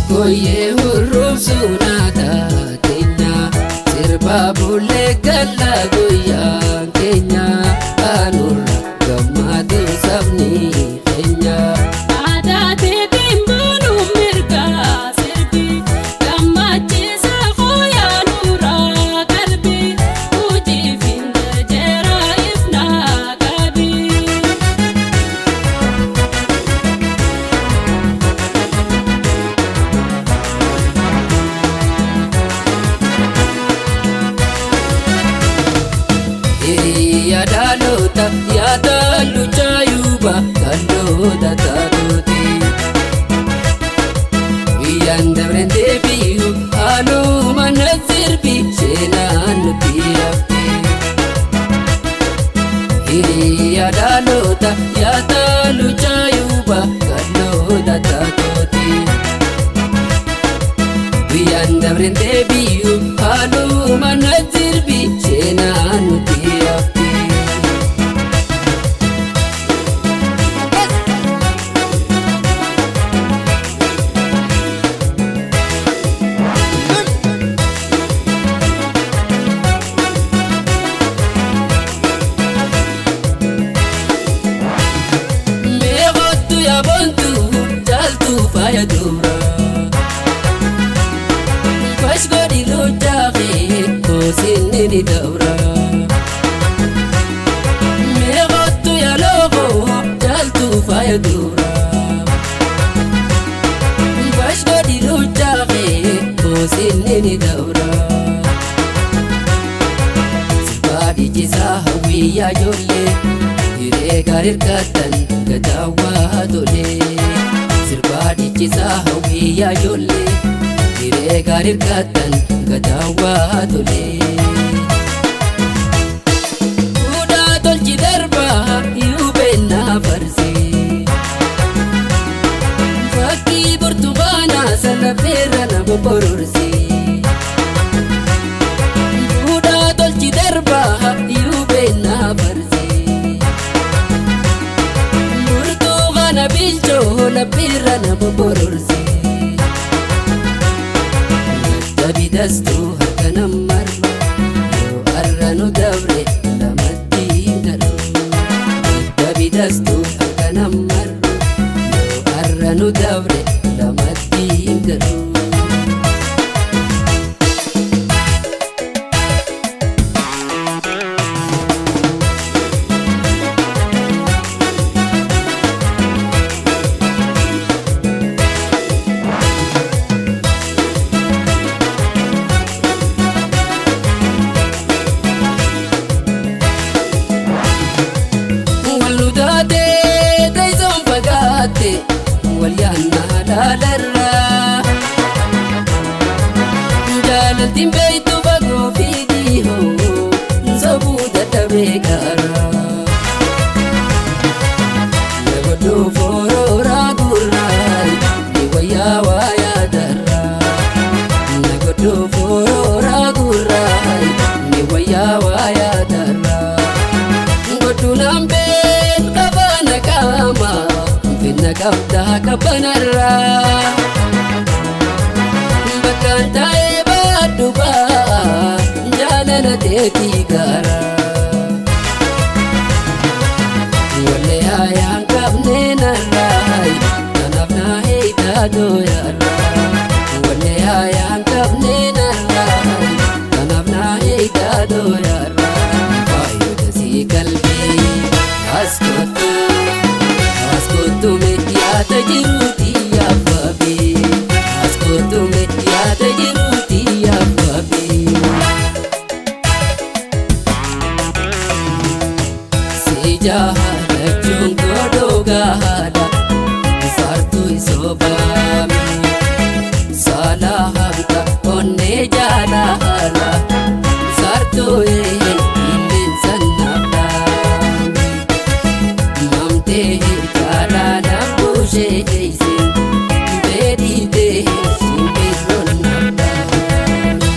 Koyee hurruubsuu naataa keenya sirbaa bullee galla guyyaan keenya aanurra gammaatu sabni keenya. Aadaa teetiin boonuun mirgaa sirbi gammachiisa fooyya'aa nuuraa qalbii hojii fi jeeraa ifnaa qabii. Hiriyaa dhaloota yaada luchaayuuba kalloota taatuuti. Guyyaan dabreen deebi'u haaluma na sirbi seenaan nuti hafte. Hiriyaa dhaloota yaada luchaayuuba kalloota taatuuti. Guyyaan dabreen deebi'u haaluma na sirbi seenaan nuti hafte. Meeqottu yaabontu caaltu faaya dura. Bashgoodhi luchaaqee koosinni ni dabra. Meeqottu yaalooqoo caaltu faaya dura. Bashgoodhi luchaaqee koosinni ni dabra. Sirbaa dhiichisaa hawwiyyaa ijoollee hiree gaarii hirkattan gadaawwaa tolee. Sirbaa dhiichisaa hawwiyyaa ijoollee hiree gaarii hirkattan gadaawwaa tolee. Fuudhaa tolchi darbaa yuubennaa farsee. Fakkii burtukaanaa sana feerra nama bororsee. Fuudhaa tolchi darbaa yuubennaa farsee. Burtukaana bilchoo laphirra nama bororsee. Dadhabi dastuu harka namarra yoo har'a nu dabre lamatti hin galu. Dadhabi dastuu harka namarra yoo har'a nu dabre lamatti hin galu. Wal nu taatee teessoon fagaatte wal yaannaa laalarraa. Jaalaltiin beektu fagoo fi dhihoo sobuu dadhabee gaara. Nagodhuu forooraa gurraa ni wayyaa waayaa darraa. Nagodhuu forooraa gurraa ni wayyaa waayaa darraa. Godhuunaan been qabana qaama finna qabdaa qabanarraa. Bakkaan taa'ee baadhu ba'a jaalala teetii gaara. Wallee haayaan qabnee narraa kanaaf naa hiitaa dooyarraa. Wallee haayaan qabnee narraa kanaaf naa hiitaa dooyarraa. Faayota sii qalbii as kottu as kottu mee yaada jiruuti yaaffabe as kottu mee yaada jiruuti yaaffabe. Si jaalachuun godhoo gahaadha saartuu isobaame saala hamta onnee jaalala saartuu illeensa naaftaame mamtee jaalala bushee isin fedhiitee simbirroon naaftaame.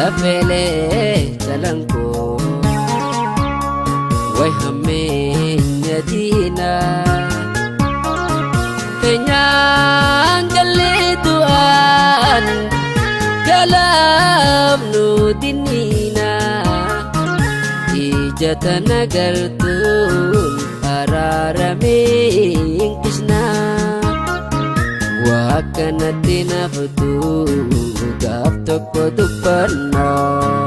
Lafeelee calankoo way hammeenya diinaa. Keenyaan gallee du'aan galaafnu dinniina. Ija tana gartuun araarameen kishnaa. Waa akkanatti naftu gaaf tokko dubbannaa.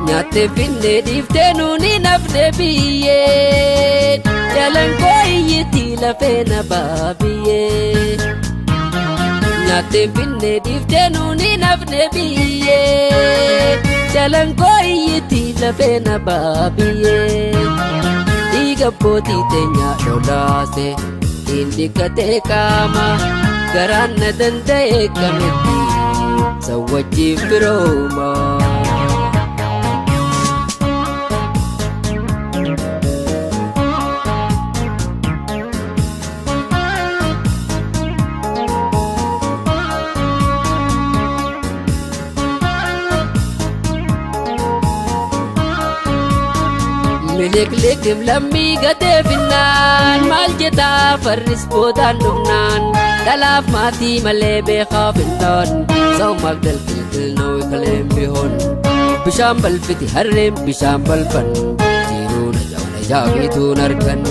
Nyaattee finnee dhiiftee nuuni nafne biyyee. Jalankoo iyyitii lafee na baabiyyee. Nyaattee finnee dhiiftee nuuni nafne biyyee. Jalankoo iyyitii lafee na baabiyyee. Dhiiga abbootii teenyaa lolaase hin dhiqatee qaama garaan na danda'e kamitti san wajjin firooma. Miliqliqim lammii gatee finnaan maal jetaa farris boodaan dhufnaan dhalaaf maatii malee beekaa finnaan sa'umaaf dalkilkilnoo kaleen bihoon bishaan balfiti harreen bishaan balfan jiruun ajaa'uun ajaa'iituun argan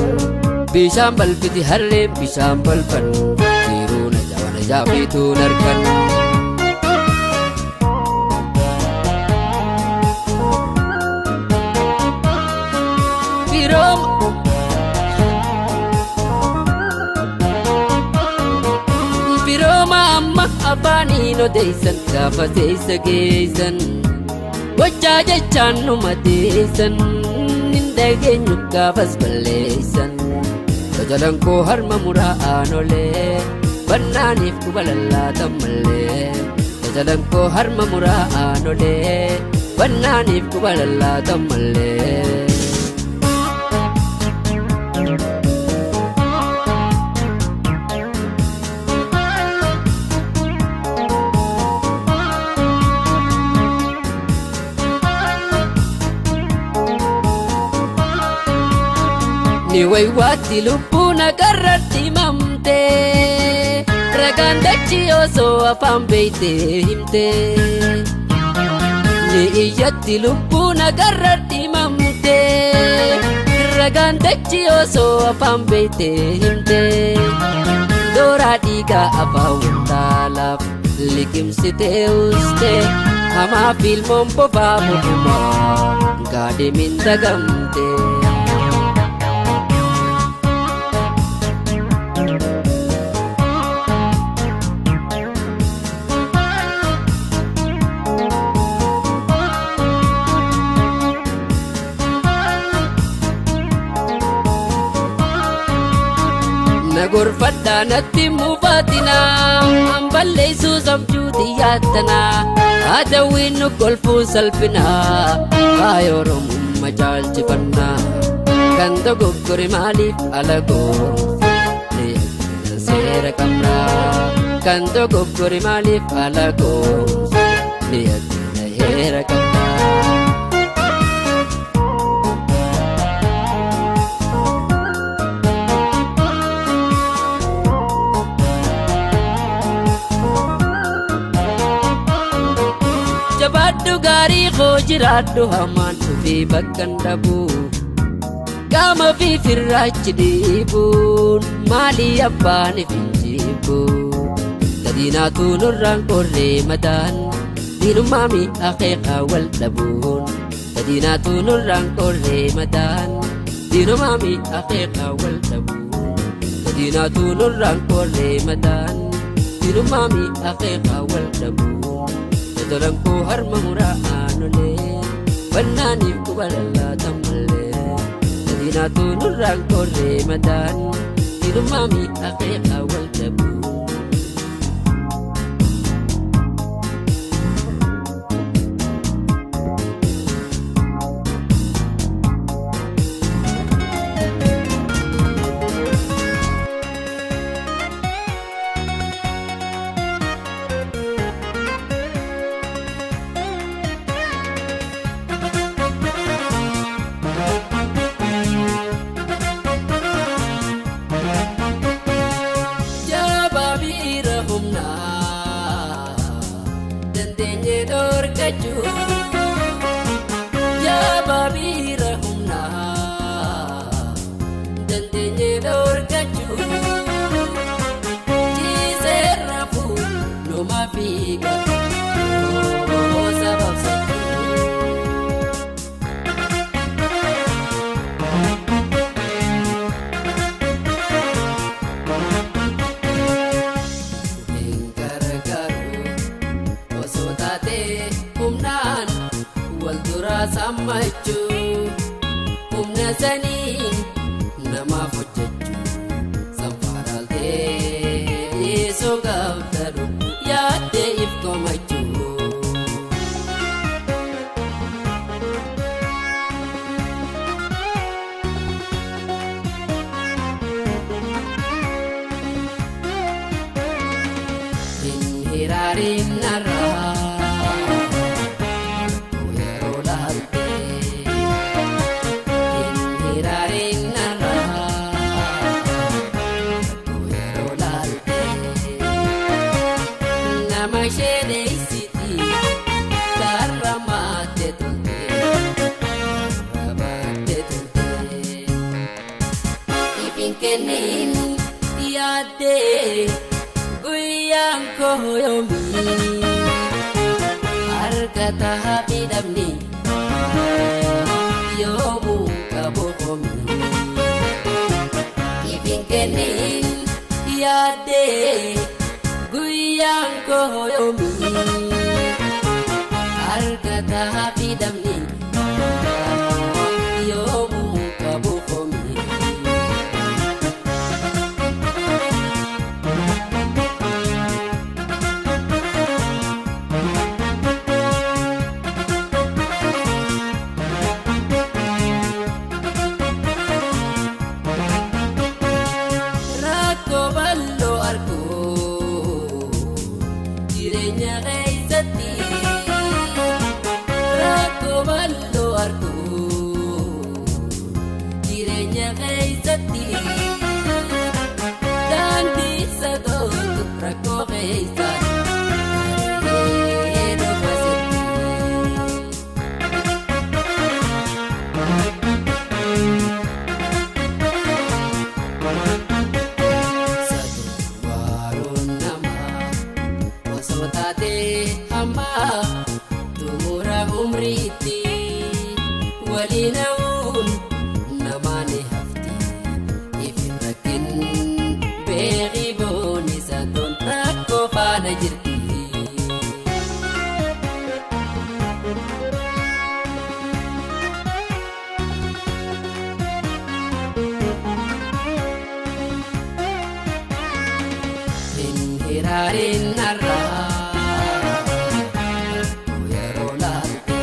bishaan balfiti harreen bishaan balfan jiruun ajaa'uun ajaa'iituun argan. Firooma Firooma amma afaaniin odeessan gaafa seessa geessan gochaa jechaan nu madeessan hin dhageenyu gaafas balleessan tajaajila koo harma muraa aanolee bannaaniif quba lallaatan mallee tajaajila koo harma muraa aanolee bannaaniif quba lallaatan mallee. Ni waywaatti lubbuun agarratti mamte ragaan dachii osoo afaan beeytee himte. Ni iyyatti lubbuun agarratti mamte ragaan dachii osoo afaan beeytee himte. Dooraa dhiigaa afaan wallaalaaf liqimsitee uste hamaa fiilmoon bofaa bofumaa gaadhimin dagamte. Na gorfadhaa natti mufaatinaa hamballeessuu sabjuuti yaattanaa adawwiin nu golfuu salphinaa faaya oromummaa caalchifannaa kan dogoggore maaliif ala goomse seera qabnaa kan dogoggore maaliif ala goomse heera qabnaa. Jabaadhu gaarii koo jiraadhu hamaan dhufee bakka hin dhabu. Qaama fi firraachi dhiibuun maalii abbaan finjiibu. Gadiinaatu nurraan qorree madaan diinummaa mi'a keekaa wal dhabuun. Gadiinaatu nurraan qorree madaan diinummaa mi'a keekaa wal dhabuun. Gadiinaatu nurraan qorree madaan diinummaa mi'a keekaa wal dhabuun. Tolan koo harma muraa aanolee bannaaniif quba lallaatan mallee gadiinaatu nurraan qorree madaan diinummaa mi'a keekaa wal dhabuun. dhorkachuu Jabaa biira humnaa dandeenye dhorkachuu Ciiseerra fuuluma fiiga sababsachuu. Hin gargaaru osoo taatee humnaan wal duraa sammachuu humna saniin namaaf hojjechuu sanfaaraaltee dhiisuu qabda lubbuu yaaddee if komachuu. Hin hiraarin narraa yeroo laalte Hin hiraarin narraa yeroo laalte Nama ishee dheessiti karra maatte tolte karra baatte tolte Ifin kennin yaaddee guyyaan koo yoomii harka tahaa fi dhabni yoomuu qabu hoomii. Ifin kennin yaaddee guyyaan koo yoomii harka tahaa fi dhabni yoomuu qabu hoomii. Rakkoo bal'oo arguu jireenya keessatti rakkoo bal'oo arguu jireenya keessatti daandii isa toltu rakkoo keessa karee dhufa sitti. Waaroon namaa osoo taatee hammaa xumura umriitti waliin hawuun namaa ni hafti ifin rakkin beekii booni satoon rakkoo faana jirti. Hin hiraarin narraa yeroo laalte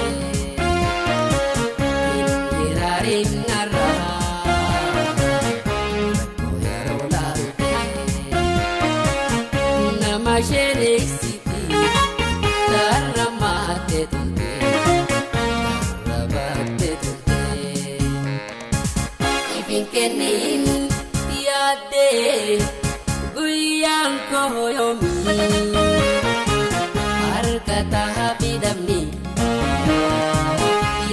Hin hiraarin narraa yeroo laalte Nama sheereessiti karra maatte tolte karra baatte tolte Ifin kennin yaaddee guyyaan koo yoomii harka tahaa fi dhabni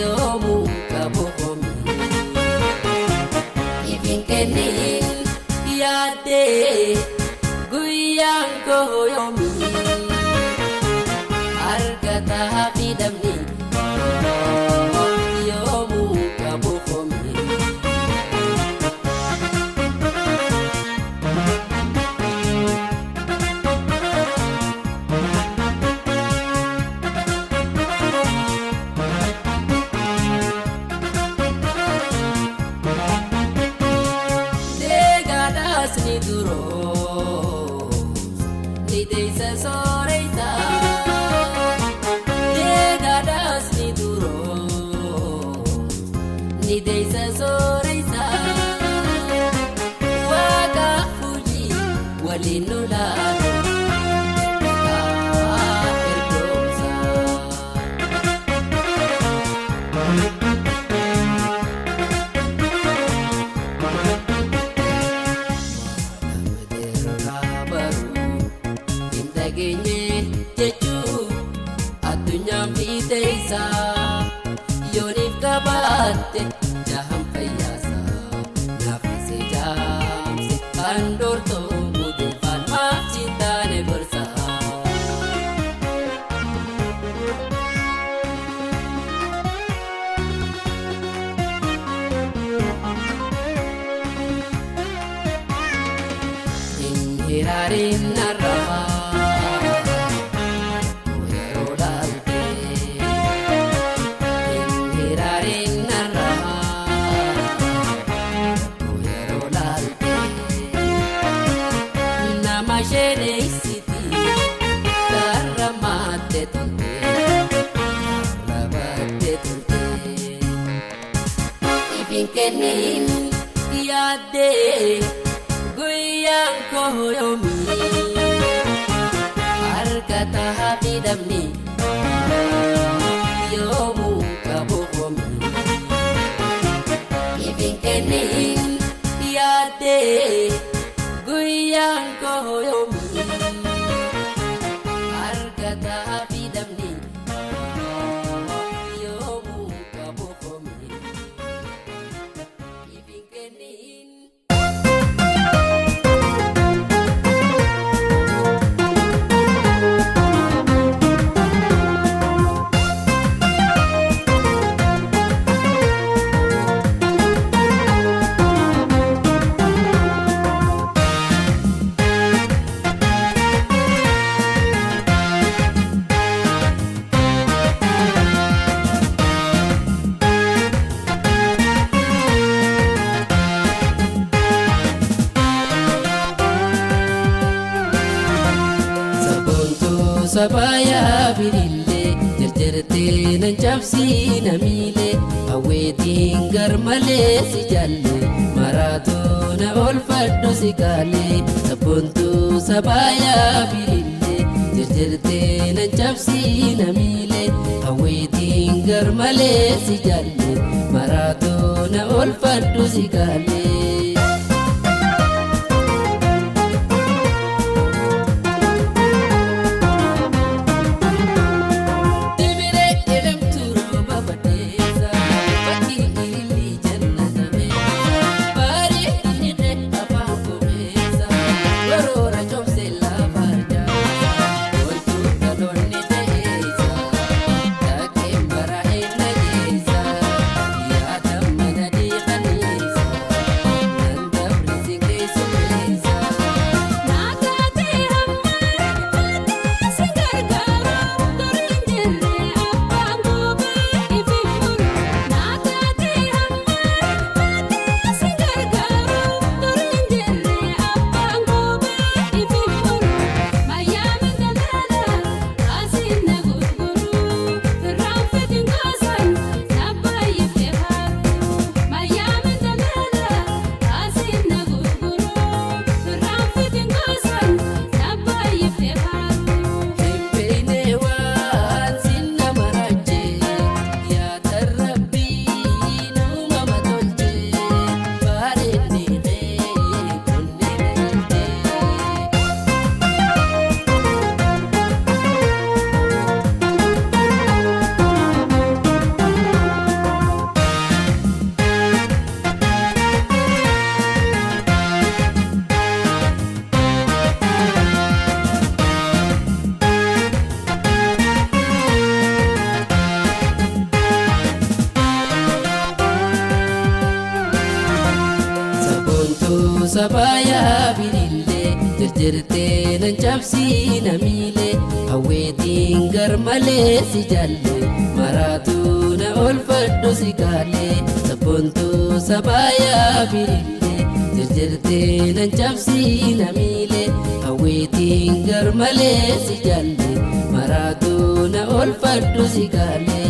yoomuu qabu hoomii. Ifin kennin yaaddee guyyaan koo yoomii harka tahaa fi dhabni yoomuu qabu hoomii. Deegaadhaas ni duroos ni deessa sooreysa. Deegaadhaas ni duroos ni deessa sooreysa. Waaqa fuujii waliin nu laatu ergoomsa. Hin dhageenye jechuu addunyaan fi keessa yooniif qabaatte jahan fayyaasa naafise jaamse handortoo mudeeffaan maaf cintaane gorsa. Hiraariin narraa yeroo laalte hiraariin narraa yeroo laalte nama sheneysiti karra maatte tolte karra baatte tolte ifin kennin yaaddee. Guyyaan koo yoomii harka tahaa fidamni yoomuu qabu hoomii ifin kennin yaaddee guyyaan koo yoomii harka tahaa fidamni yoomuu qabu hoomii ifin kennin. Sabboontuu sabaayaa birillee jarjartee nan cabsii namiilee hawweetiin garmalee si jaalle maraatoo na oolfadhu si kaalee sabboontuu sabaayaa birillee jarjartee nan cabsii namiilee hawweetiin garmalee si jaalle maraatoo na oolfadhu si kaalee. Naataatee hammaa maatii si gargaaru duriin jirre abbaan goobee ifi muru. Naataatee hammaa maatii si gargaaru duriin jirre abbaan goobee ifi muru. Mayyaami daldala kaasiin na gurguru firraan fitiin goosan nabbaayifte haaru. Mayyaami daldala kaasiin na gurguru firraan fitiin goosan nabbaayifte haaru. Finfinnee waan sinna maraachee yaada rabbii uumama tolchee bareedni ta'e kunneen iltee. Sabboontuu sabaayaa birillee jarjartee nan cabsii namiilee hawweetiin garmalee si jaalle maraatoo na oolfadhu si kaalee sabboontuu sabaayaa birillee jarjartee nan cabsii namiilee hawweetiin garmalee si jaalle maraatoo na oolfadhu si kaalee.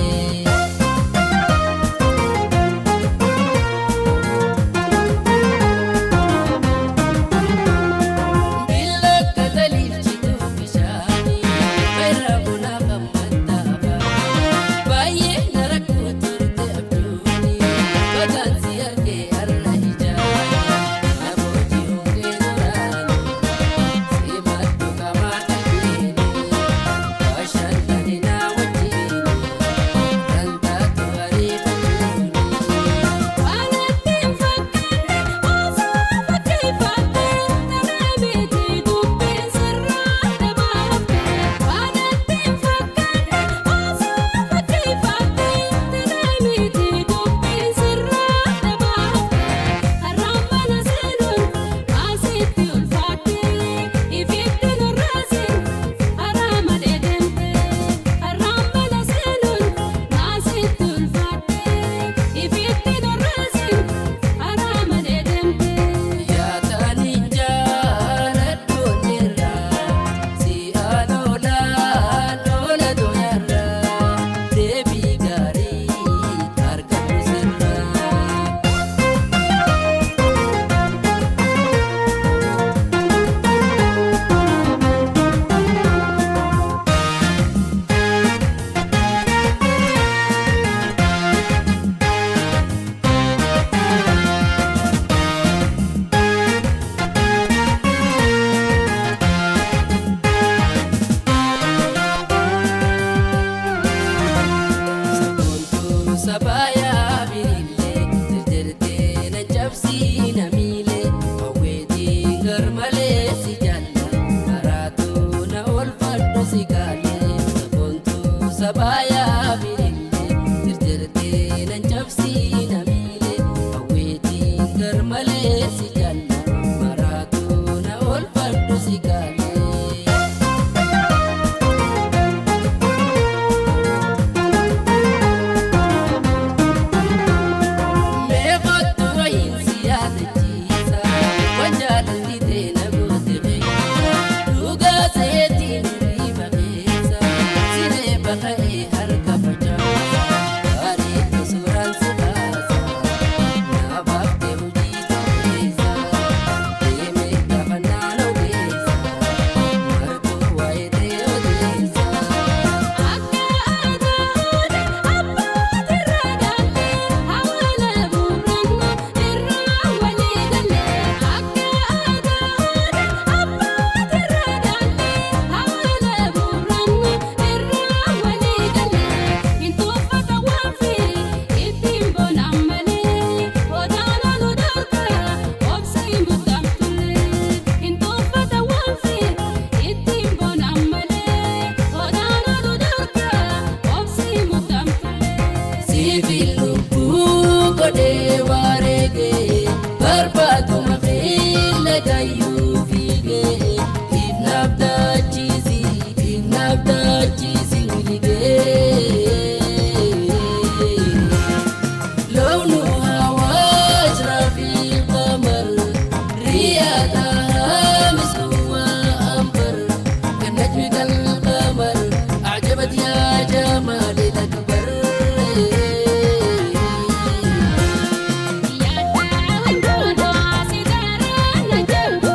Bashannanina wajjin. Sabaayaa birillee tirtirtee nan cabsii namiilee hawweetiin garmalee si jaalla maratuu na oolfadhu si gaalee. Meeqottu wayiin si yaadachiisa waan jaalatti teena goote beekta dhugaa seetiin riba keessa siree baka'ee harka facaasa bareedu suuraan si kaasa naabaaf hojii tokkeessa deemee gaafa naannoo keessa martuu waa'ee ta'e odeessa. Akka aadaa abbaati irraa dhaalee hawaala bu'uuraan irraa walii galee. Akka aadaa abbaati irraa dhaalee hawaala bu'uuraan irraa walii galee. Intuuffata waan fi ittiin boonaan malee odaanaa nu darba obsii muddamtulee. Intuuffata waan fi ittiin boonaan malee odaanaa nu darba obsii muddamtulee. Sibiil lubbuu godhee wareegee barbaaduma keella gayyuu fiigee ifnaaf daachiisi ifnaaf daachiisi wiligee. لونها وأشرف القمر ريادها مسك وأنبر كالنجم كالقمر أعجبت يا جمال الأكبر. Yaaddaa wantoota si daraan na jalbu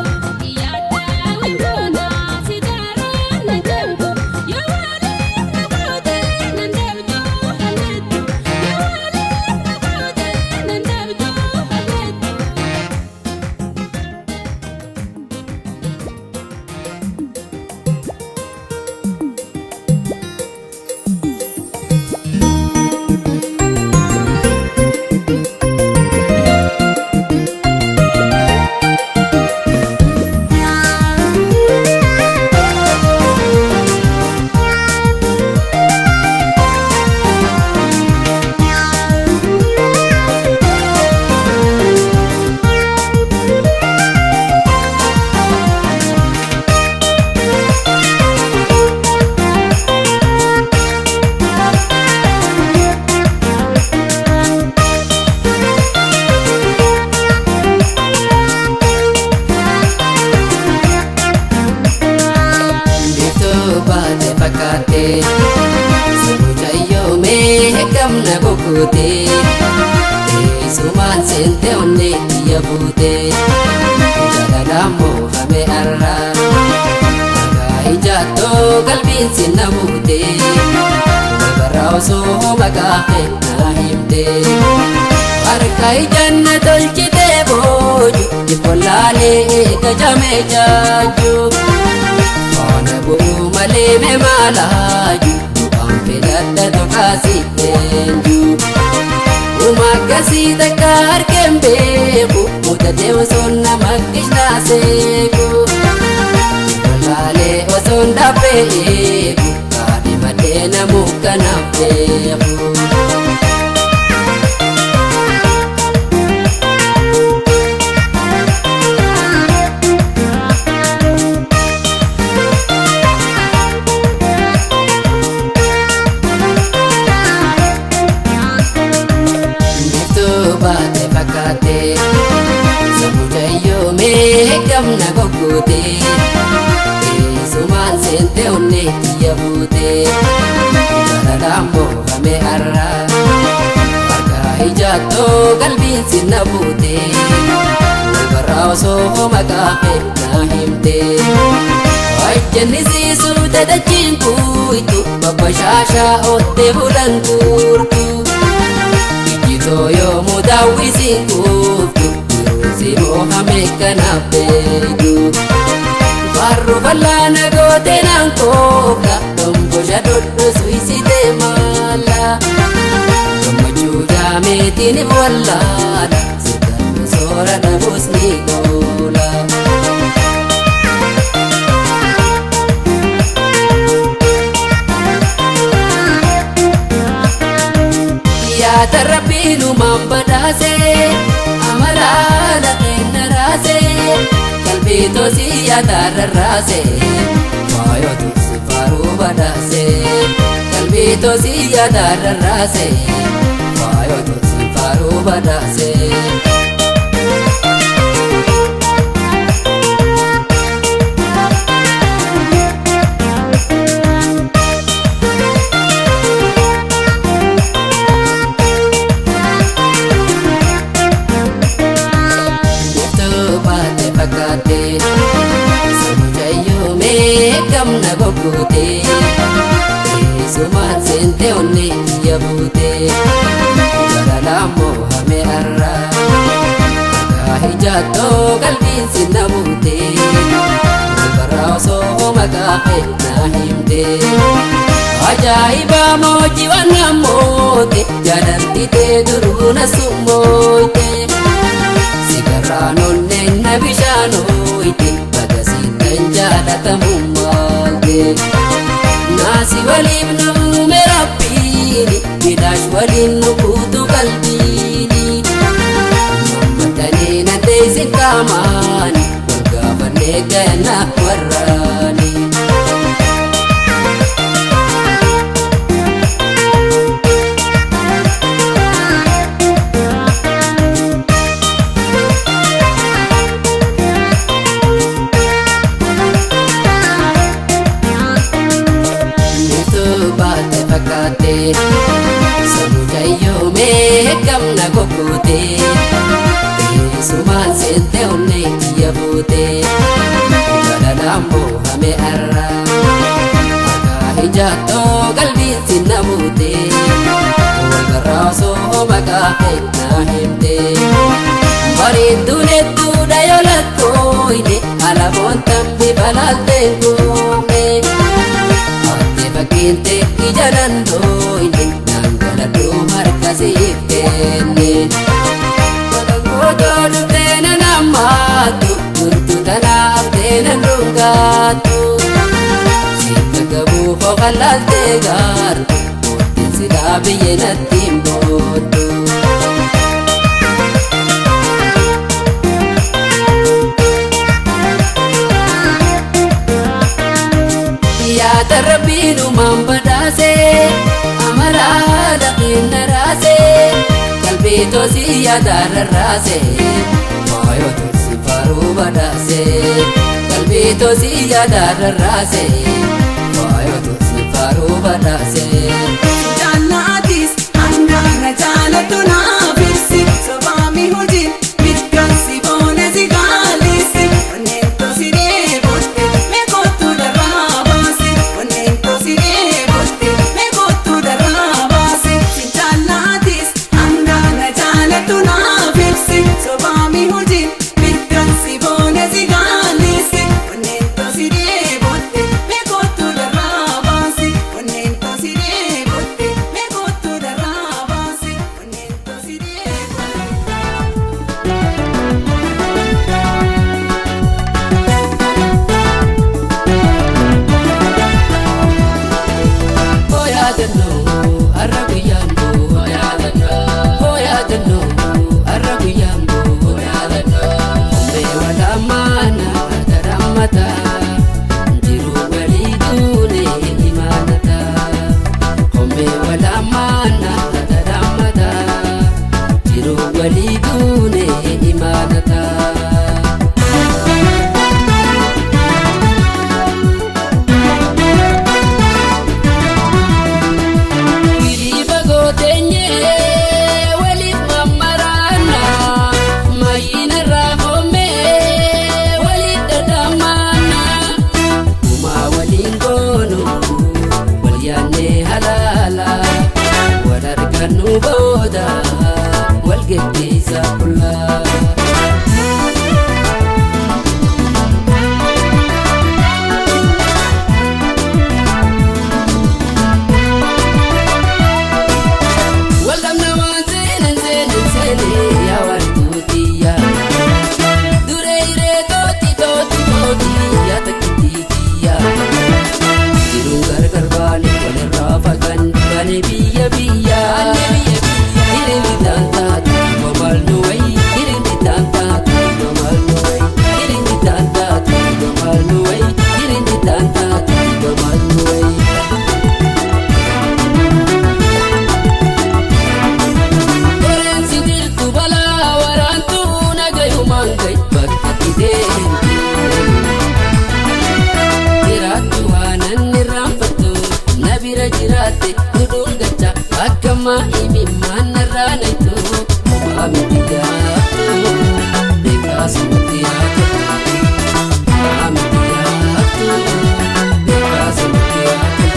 yaaddaa wantoota si daraan na jalbu yoo waliif na goote nan dabdu haleetu yoo waliif na goote nan dabdu haleetu. Biiftuu baate fakkaate Mucayyoo mee gamna kukkuute Teessumaan seente onnee kiyya buute Jaalalaan moofame arra Maqaa ijaattoo qalbiin sinna buute Dabarraa osoo maqaa kennaa himte Harka ijanna tolchitee booju Dhibbollaalee gajamee jaaju. Faana bu'uu malee mee maalaaju Du'aan filadha tokkaasi eenyu Uma akkasii takka harkeen beeku Mutatee osoo nama kishnaa seeku Wallaalee osoo hin dhabbee eegu Kaadhi malee namuu kanaaf beeku. Biiftuu baate fakkaate Mucayyoo mee gamna goggote Teessumaan seente onnee kiyya buute Jaalalaan moofame arra Harka ijaattoo qalbiin sinna buute Dubarraa osoo maqaa kennaa himte Ajjannisiisuu dadachiin kuitu Babbashaashaa oottee bulan guurtu Ijjitoo yoomuu daawwisiin kuuftu Yeroo si moohame kanaaf beektu. Farru bal'aana goote naan koofla Dhombosha dhodhosu isitee maala Gammachuu jaameetiin wallaala Sirgannu soora dhabuus ni goola. Yaada rabbiin uumaan badhaasee amalaa lafeen na raasee qalbii toosii yaada rarraasee waayoo tursi faaruu badhaasee qalbii toosii yaada rarraasee waayoo tursi faaruu badhaasee. Gamna gogote Sumaan seente onne kiyya buute Jaalala moohame har'a Maqaa hijaattoo qalbiin sinna buute Walbarraa osoo maqaa na himte Ajaa'iba moojii waan namoote Jaalalti tee duruu na summoote Sigarraan onneen na bishaan ooyite Bagasiin jaalatamummaate Naasi waliif nu uume rabbiini Midhaash waliin nu guutu qalbiini Mammatanii na teessin qaamaani Wal gaafannee ganna warraani. Samujayyoo gamna gogote Sumaan seente onne kiyya buute Jaalala moohame har'a Maqaa hijaattoo qalbiin sinna buute Walbarraa osoo maqaa na himte Bareedduun hedduudha yoo lakkooyne Alaboon tambi balaalteen kuumne Ate fakkiinte ija dandooyne Dhangala'oo harka siif kenne. Godangooto dhuftee na nammaatu Turtu tanaaf teena dhungaatu. Siif gabuu hoqalaaltee gaartu Mootiin silaa biyya natti hin booddu. Yaada rabbiin uumaan badhaasee amalaa lafeen na raasee qalbii toosii yaada rarraasee waayoo tursi faaruu badhaasee qalbii toosii yaada rarraasee waayoo tursi faaruu badhaasee. Jaalladhis hangaara jaalattu naaf ibsi sobaami hojiin mirkansi boona si gaalisi onneen toosi dheebotte meekootu darraa baase onneen toosi dheebotte meekootu darraa baase si jaalladhis hangaara jaalattu naaf ibsi sobaami hojiin mirkansi boona si gaalisi onneen toosi dheebotte meekootu darraa baase onneen toosi dheebotte meekootu darraa baase onneen toosi dheebotte. Hooyaadannoo har'a guyyaan boo hooyaadannoo hooyaadannoo har'a guyyaan boo hooyaadannoo Ombee walaamaana tarammata jiruu walii duune imaanata Ombee walaamaana tarammata jiruu walii duune imaanata. Hiriiba gooteenyee waliif mammaraana maayina raafoomee waliif dhadhamaana Uumaa waliin goonu wal yaannee halaala wal argannu booda wal geggeessa qullaa. Waldhabna waan seenan seenan seenee yaa wartuutiyya. Duree hiree tooti tooti tooti yaa takkitiitiyya. Jiruun gargar baane walirraa fagan baane biyya biyya. jiraatte gudungacha akka maa'imi maannarraa naytu homaa miti yaaftu beekaasumatti yaaftu homaa miti yaaftu beekaasumatti yaaftu.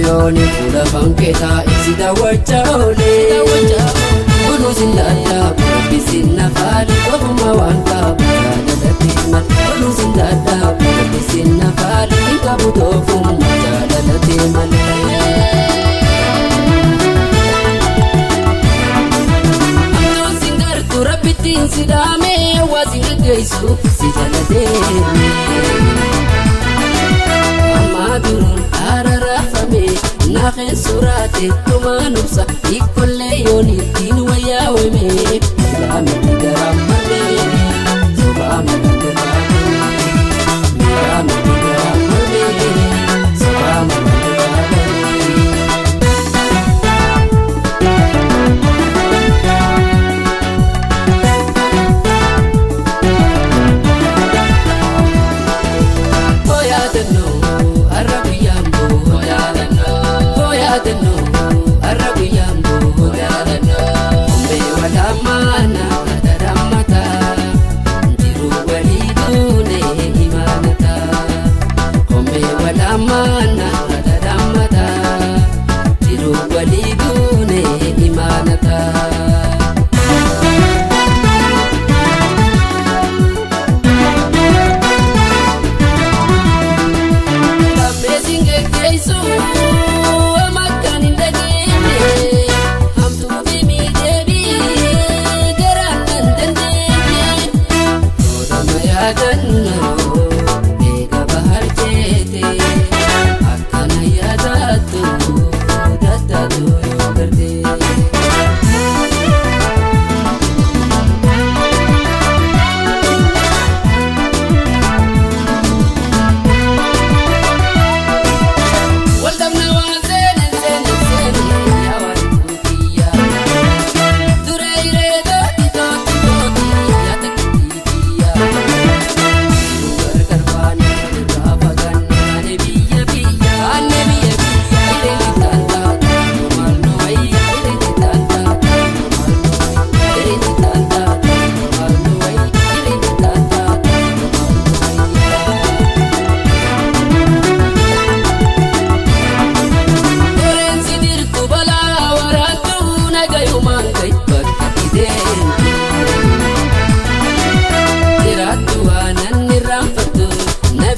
Yooni fuula fankeetaa isi daawwachaa oolee kunuunsi dadhabu rabbisiin nafaali ofuma waan qabu jaalalatti malee kunuunsi dadhabu rabbisiin nafaali hin qabu toofuma jaalalatti malee. Hamtuun sin gartuu rabbittiin si dhaamee waa sin gaggeessu si jala deemee. Duruun ararafame naafeen suraate tumaan obsa ikollee yoon ittiin wayyaawame miidhaa miti garaa marmee sobaa miti garaa miidhaa miti garaa marmee sobaa miti garaa marmee.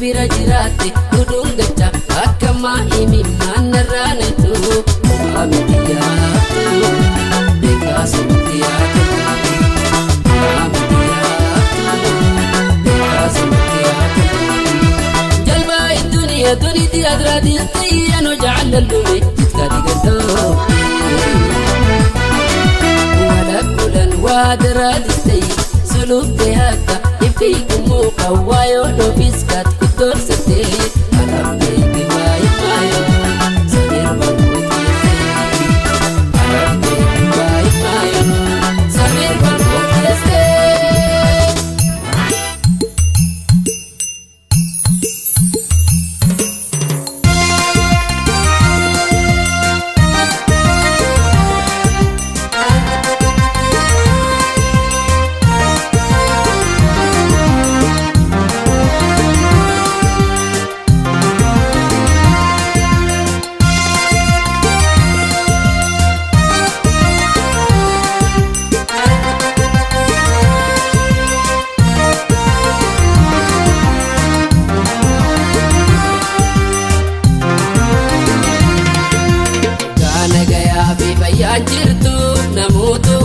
Bira jiraate gudungacha akka maa'imi maannarraa naytu homaa miti yaaftu beekaasumatti yaaftu homaa miti yaaftu beekaasumatti yaaftu. Jalbaa idduniyaa duniitti adraatiitti anoo jaalladhume jitkaa digatoo wala kulan waa daraadistee suluftee akka ifkiikumoo qawwaayoo dhoofiskat kutoorsatee alaaf beekti waayee maayoo sameer bankootiisee alaaf beekti waayee maayoo sameer bankootiisee.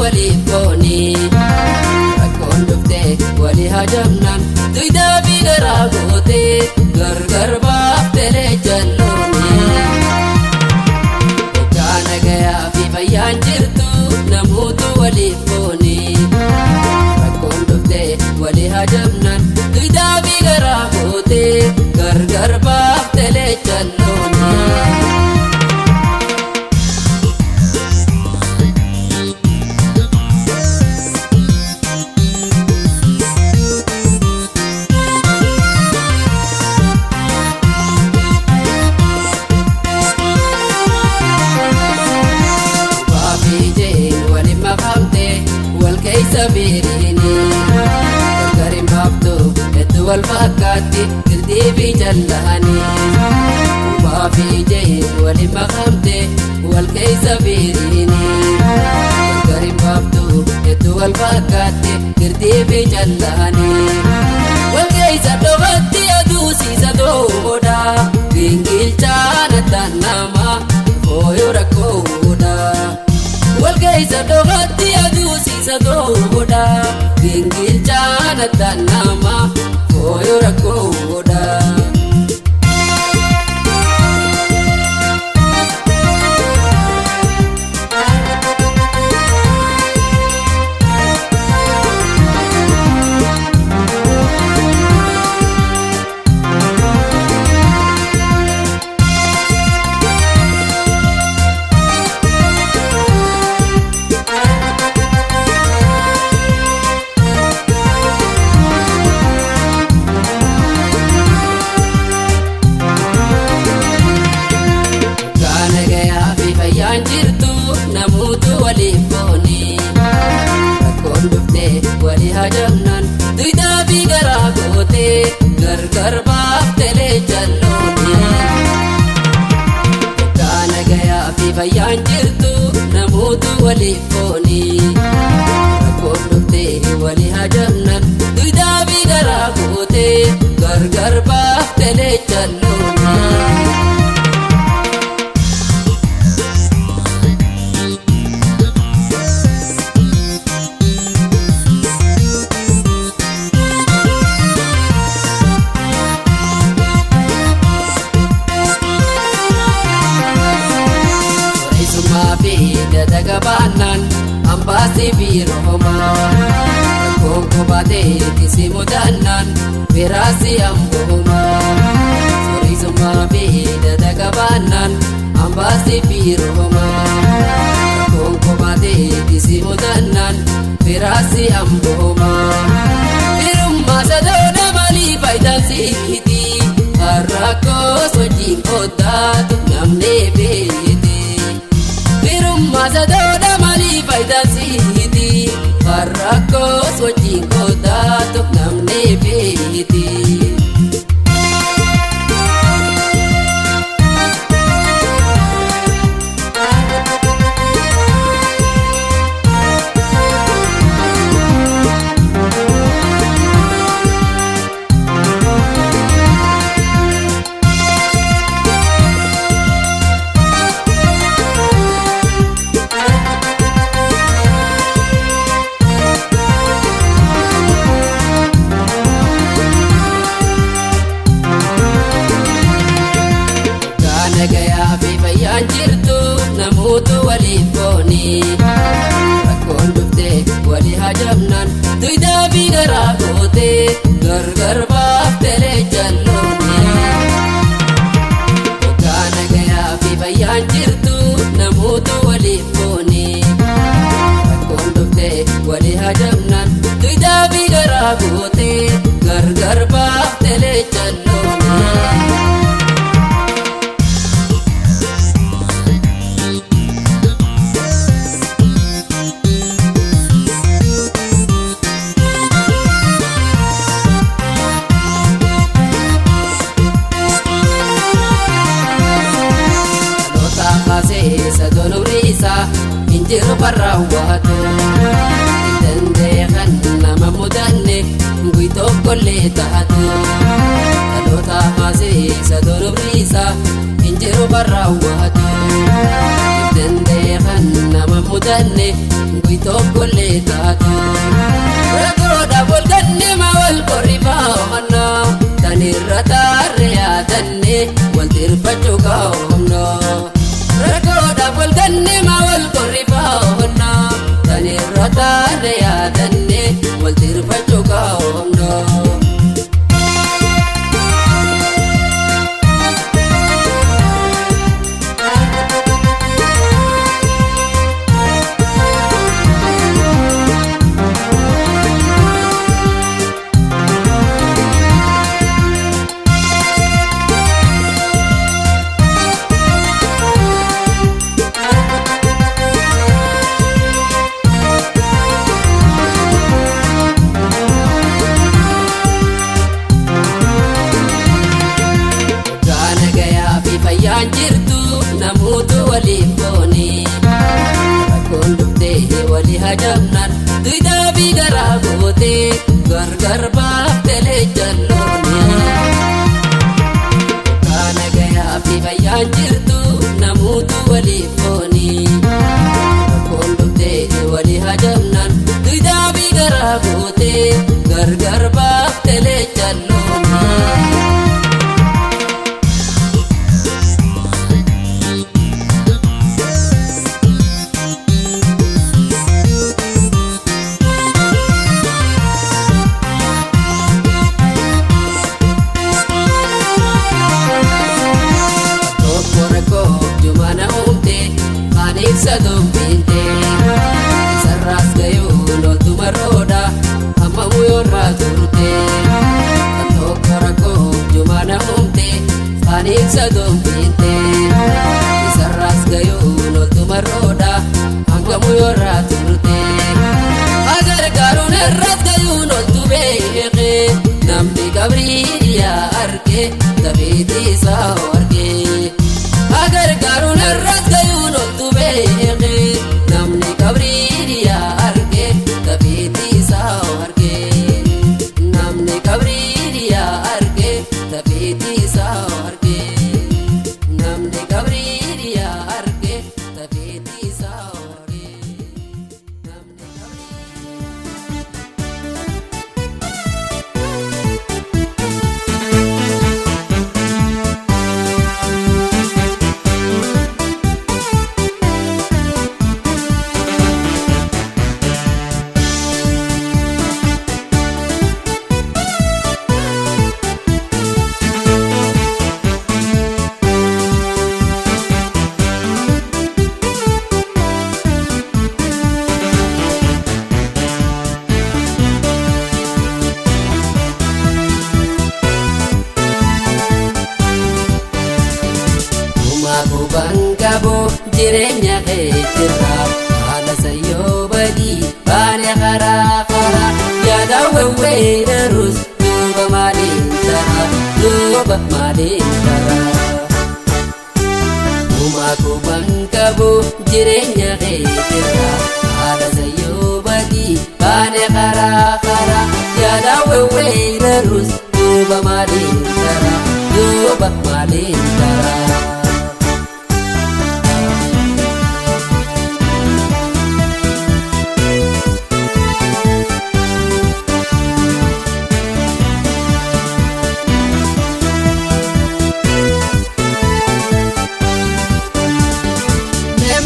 waliif fooni. Rakkoon dhuftee walii hajamnaan duydaa fi garaa gootee gargar baaftee jallooni. Hoggaa nagayaa fi fayyaan jirtu namoota waliif fooni. Rakkoon dhuftee walii hajamnaan duydaa fi garaa gootee gargar baaftee jallooni. Wal keessa biiriini gargar hin baaftu hedduu wal fakkaatti girdii fi jallahanii. Kubaa fi jeen waliin makamte wal keessa biiriini gargar hin baaftu hedduu wal fakkaatti girdii fi jallahanii. Wal keessa dhokatti aduu siisa toodha gingilchaan addaan nama fooyyoo rakkoodha. Wal keessa dhokatti aduu siisa toodha gingilchaan addaan nama fooyyoo rakkoodha. Fayyaan jirtu namoota waliif fooni. Rakkoon dhuftee walii hajamnaan duydaa fi garaa gootee gargar baaftee jallooni. Hoggaa nagayaa fi fayyaan jirtu namoota waliif fooni. Rakkoon dhuftee walii hajamnaan duydaa fi garaa gootee gargar baaftee jallooni. Dagabaanaan ambaasii fi roomaa rakkoon kobaatee tisi mudannaan firaasii amboomaa. Sooriisummaa fi dadagabaanaan ambaasii fi roomaa rakkoon kobaatee tisi mudannaan firaasii amboomaa. Firummaa sadoona maalii faayidaan siiti harrakkoos wajjin qotaatu namni beeti. Firummaa sadoodha maalii faayidaan siiti harrakkoos wajjin qotaatu namni beeti. Nagayaa fi fayyaan jirtu namoota waliif fooni. Rakkoon dhuftee walii hajamnaan duydaa fi garaa gootee gargar baaftee jallooni. Hoggaa nagayaa fi fayyaan jirtu namoota waliif fooni. Rakkoon dhuftee walii hajamnaan duydaa fi garaa gootee gargar baaftee jallooni. Injiru barraawwaatu danda'e kan nama mudanne guy tokkollee taatu. Dhaloota haasee sadoromriisa injiru barraawwaatu danda'e kan nama mudanne guy tokko. Tokkollee taatu. Rakkoodha wal ganne ma wal qorrifaa tanirra taarre yaadanne wal tirfachuu kaa'omno. Rakkoodha wal ganne ma wal qorrifaa tanirra taarre yaadanne wal tirfachuu kaa'omno. Gaana gayaa fi fayyaan jirtu namoota waliin boone. Rakkoon dhuftee walii hajamnaan duwidaa fi garaa gootee gargar baaftee jalloone. Gaana gayaa fi fayyaan jirtu namoota waliin boone. Rakkoon dhuftee walii hajamnaan duwidaa fi garaa gootee gargar baaftee jalloone. Tokko rakkoo jumana uumte maaliif sadumbinte sararaas gayuun oltuma roodha hammamu yoorraa turte. Tokko rakkoo jumana uumte maaliif sadumbinte sararaas gayuun oltuma roodha hangamu yoorraa turte. Agargaaruun irras gayuun oltu beekee namni qabrii dhiyaa arge taphee isaa arge. Agargaaruun irras gayuun oltu beekee namni qabrii dhiyaa arge taphee isaa arge. Namni qabrii dhiyaa arge taphee isaa arge. Namni qabrii dhiyaa arge taphee isaa arge. Namni qabrii. Uumaa qubaan qabu jireenya keetirraa haala sayyoo badii baane karaa karaa yaada wewweerarus duuba maaliin ta'a duuba maaliin ta'a. Uumaa qubaan qabu jireenya keetirraa haala sayyoo badii baane karaa karaa yaada wewweerarus duuba maaliin ta'a duuba maaliin ta'a.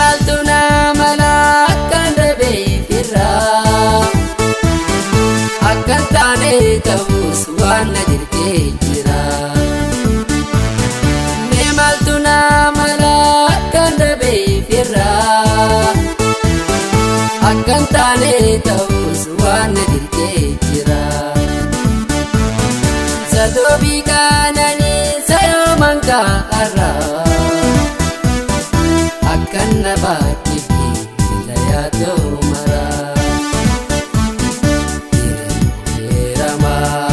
Maaltu nama akkan dhabeefirraa akkan taane ta'us waan na jirtee jira. Maaltu nama akkan dhabeefirraa akkan taane ta'us waan na jirtee jira. Sadoobii kaananii sayooman kaa'arraa. Akkan na baachifte tajaajila maraa. Heeramaa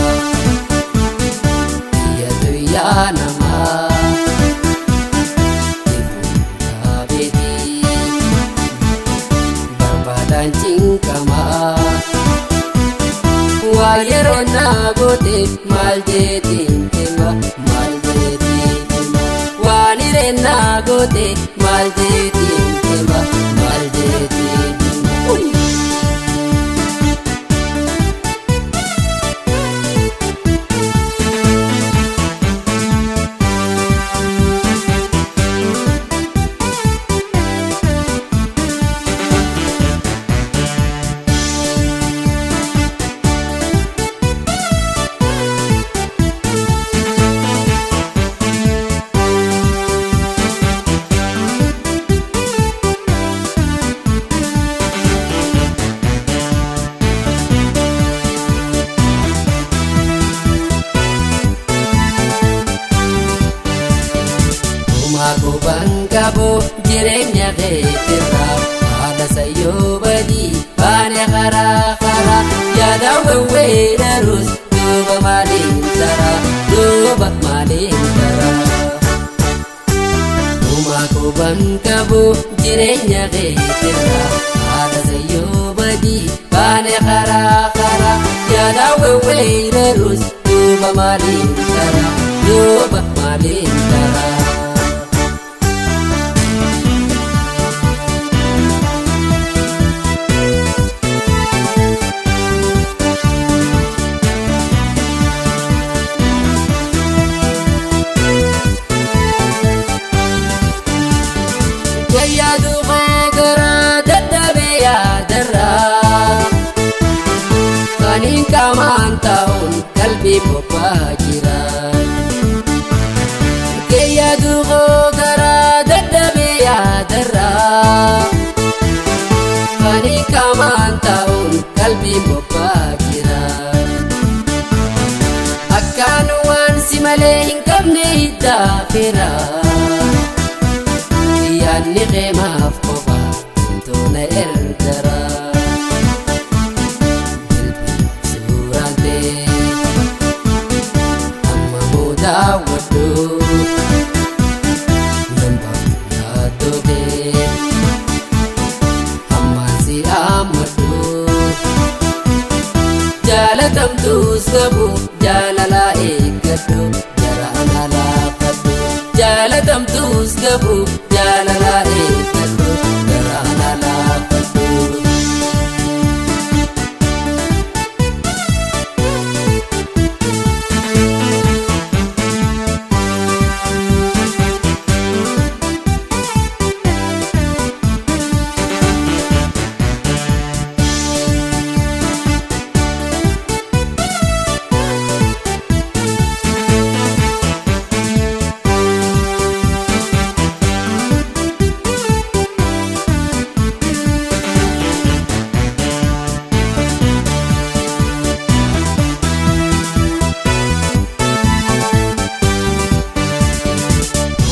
biyya tuyyaa namaa ifuun barbaadaan cinqamaa. Waa yeroo naa goote maal jeetiin hima maal jeetiin hima. Waan hireen naa goote maal jeetiin hima maal jeetiin hima. jireenya keetirraa haala sayyoo badii baane karaa karaa yaada wewweerarus duuba maaliin taraa duuba maaliin taraa. Uumaa quban qabu jireenya keetirraa haala sayyoo badii baane karaa karaa yaada wewweerarus duuba maaliin taraa duuba maaliin taraa. Gayyaa duubee garaa dadhabee yaadarraa Kaniin qaamaan taa'uun qalbii bobbaa jira. Gayyaa duubee garaa dadhabee yaadarraa Kaniin qaamaan taa'uun qalbii bobbaa jira. Akkaan waan si malee hin qabne hiddaa firaa. Yaanni qeemaaf qofa toona ergara. Bilbilaaf suuraan ta'e amma muudaawwadhu nan baaftu yaaddoo kee ammaan si ammadhu jaalatamtuus qabu jaalalaa eeggadhu jaraan alaafadhu jaalatamtuus qabu jaalalaa eeggadhu garaan alaafadhu.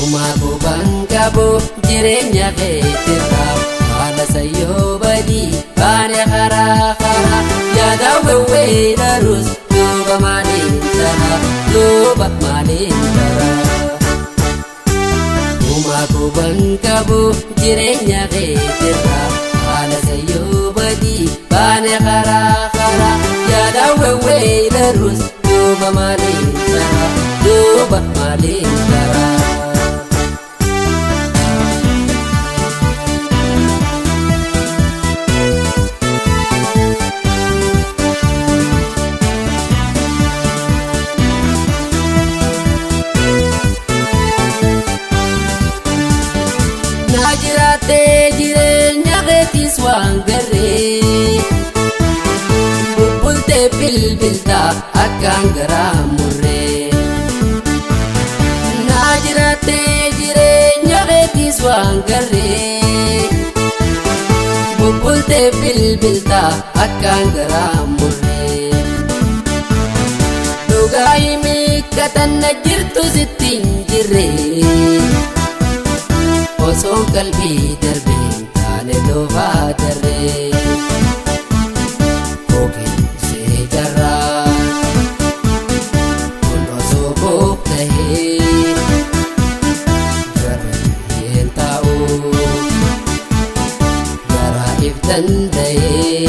Uumaa quban qabu jireenya keetirraa haala sayyoo badii baane karaa karaa yaada wewweerarus duuba maaliin taraa duuba maaliin taraa. Uumaa quban qabu jireenya keetirraa haala sayyoo badii baane karaa karaa yaada wewweerarus duuba maaliin taraa duuba maaliin taraa. Na jiraattee jireenya keetis waan garree Bubbultee bilbiltaa akkaan garaa murree Na jiraattee jireenya keetis waan garree Bubbultee bilbiltaa akkaan garaa murree Dhugaa himii katanna jirtu sitti hin jirree Osoon qalbii darbee taane doofaa darree Kookeen see jarraa kun osoo koof tahee gareen taa'u garaa if danda'ee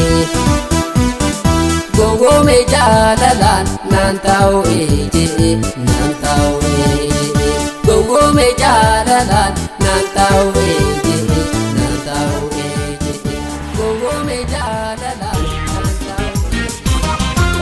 Gongoome jaalalaan naan taa'u ejee naan taa'u ejee Gongoome jaalalaan naan taa'u ejee naan taa'u ejee Gongoome jaalalaan naan taa'u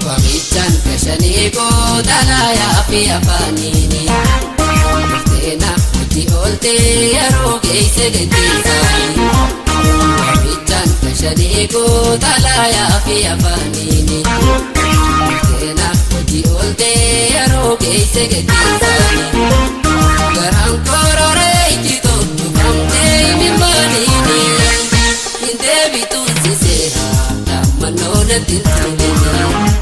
Wamichaan gashanii gootanaa yaafi afaaniini. Dhufteena hojii ooltee yeroo geesse gaggeessaani. Wamichaan kashanii kootalaayaa fi afaaniini. Teena hojii ooltee yeroo geesse geggeessaani. Garaan kororee ijjitoo tufamtee mimaaniini. Hin deebituun siseera lammannoo natti hin tuulini.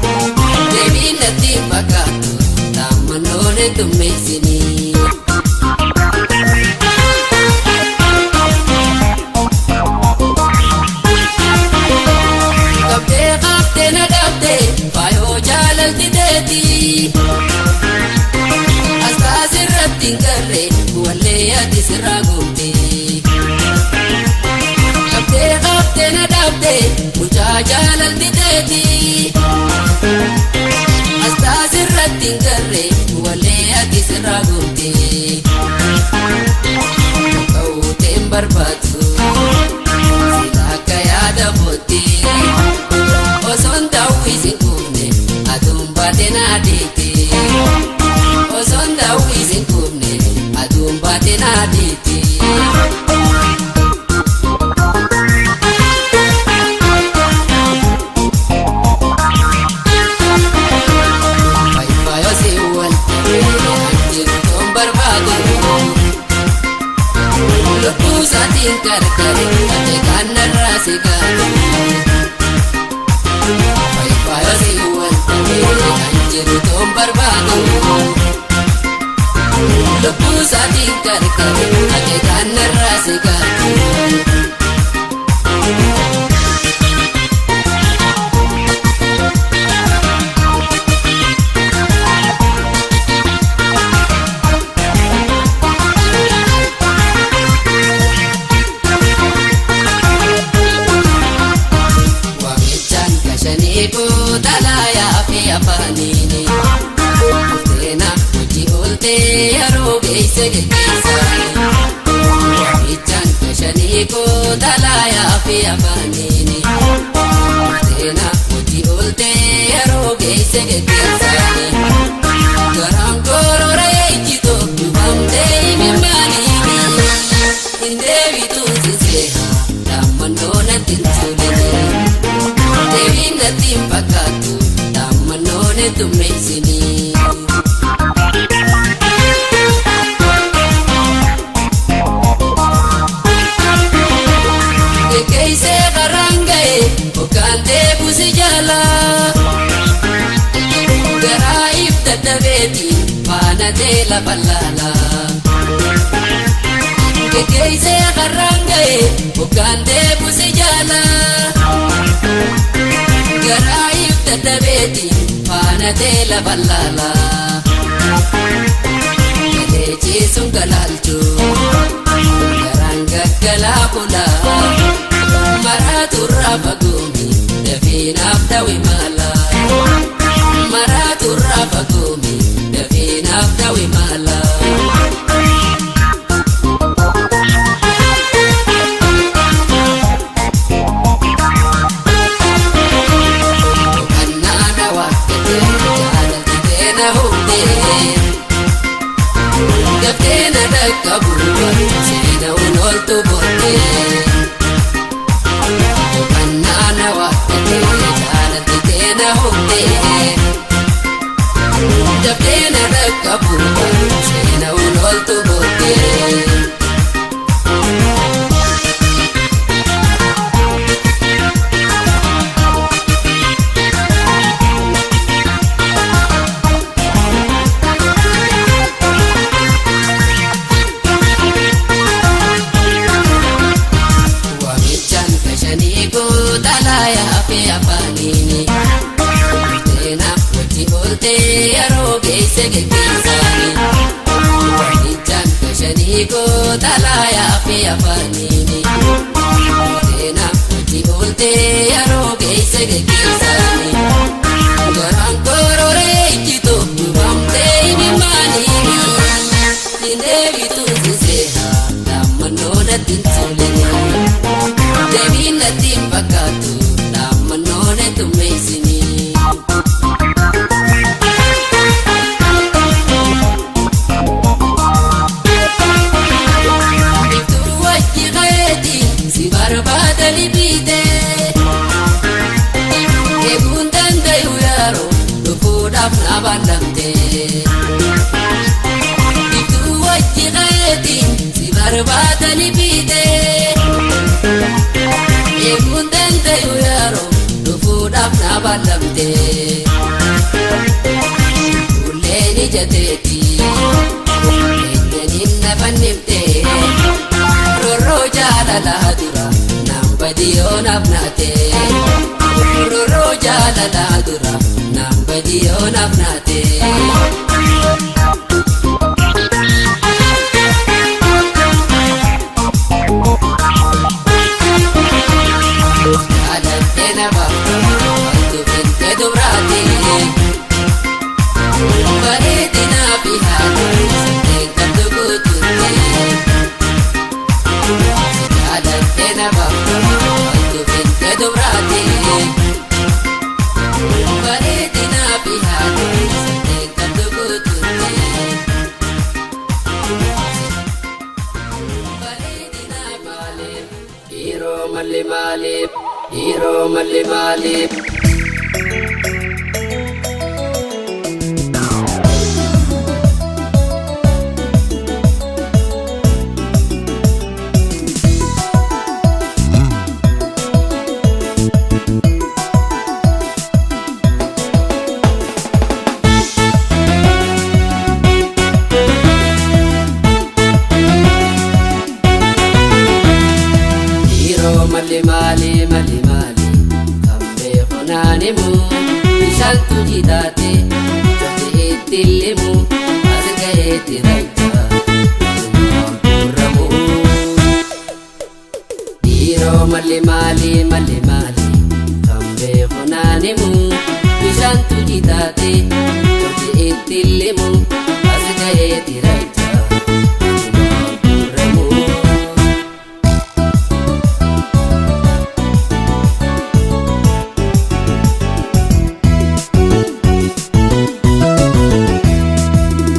Deebiin natti hin fakkaattu lammannoo natti tummeessini. Qabdee qabdee na dhabdee faayoo jaalalti teeti. Asxaa sirratti hin garree wallee ati sirraa goomte. Qabdee qabdee na dhabdee mucaa jaalalti teeti. Asxaa sirratti hin garree wallee ati sirraa goomte. Ka'uuteen barbaadu sila akka yaada booddee. Osoon daawwisiin kuufne aduun baatee na adeete. Osoon daawwisiin kuufne aduun baatee na adeete. Faayoo si wal ta'ee anjiru barbaadu. Lubbuu isaatiin gargare ate kanarraa si gaatu. Faayoo si wal ta'ee anjiru toon barbaadu. Lubbuu isaatiin gargare ate kanarraa si gaatu. Waamichaan kashanii kootalaayaa fi afaaniini. Teena hojii ooltee yeroo geesse geggeessaani. Waamichaan kashanii kootalaayaa fi afaaniini. Teena hojii ooltee yeroo geesse geggeessaani. Garaan kororee ijjitoo dhufamtee mimaaniini. Hin deebituun siseera lammannoo natti hin tuulini. Deebiin natti hin fakkaattu lammannoo natti tummeessini. Geggeessee karaan ga'e hoggaan deebusi jaala. Garaa if dadhabeeti faana tee lafa laala. Geggeessee karaan ga'e hoggaan deebusi jaala. Garaa if dadhabeeti faana tee lafa laala. Galee ciisuun galaalchu garaan gaggalaa bula. Maraatu raafa goomi dafeenaaf dawi maala. Maraatu raafa goomi dafeenaaf dawi maala. Kannaana waaqate jaalalti teena humnee. Gabteena dhaqqabu seena ooltu booddee. Kannaana waaqate jaalalti teena humnee. Gabteena dhaqqabu seena ooltu booddee. Waamichaan kashanii kootalaayaa fi afaaniini. Teena hojii ooltee yeroo geesse geggeessaani. Waamichaan kashanii kootalaayaa fi afaaniini. Teena hojii ooltee yeroo geesse geggeessaani. Garaan kororee ijjitoo dhufamtee mimaaniini. Hin deebituun siseera lammannoo natti hin tuulini. Deebiin natti hin fakkaattu lammannoo natti tummeessini. Biiftuu wajji qaeeti si barbaadani biite. Halkanii fiitee eeguun dandayu yeroo dhufuudhaaf na ballamte. Ulleen ijateeti eenyaniin na fannifte roorroo jaalalaa dura naan badiyoo naaf naate. Roorroo jaalalaa dura naan badiyoo naaf naate. Jaalallee na baaftu wantu finte dubraati. Bareedina fi haadha sireen qabdu guutuutti. Jaalallee na baaftu wantu finte dubraati. Bareedina fi haadha sireen qabdu guutuutti. Bareedina maaliif dhiiroo malli maaliif dhiiroo malli maaliif. Dhiiroo malli maali malli maali kan beeku naan himu bishaantu jitaate cofti itti limu as ga'eetti raja gurramu. Dhiiroo malli maali malli maali kan beeku naan himu bishaantu jitaate cofti itti limu as ga'eetti raja gurramu.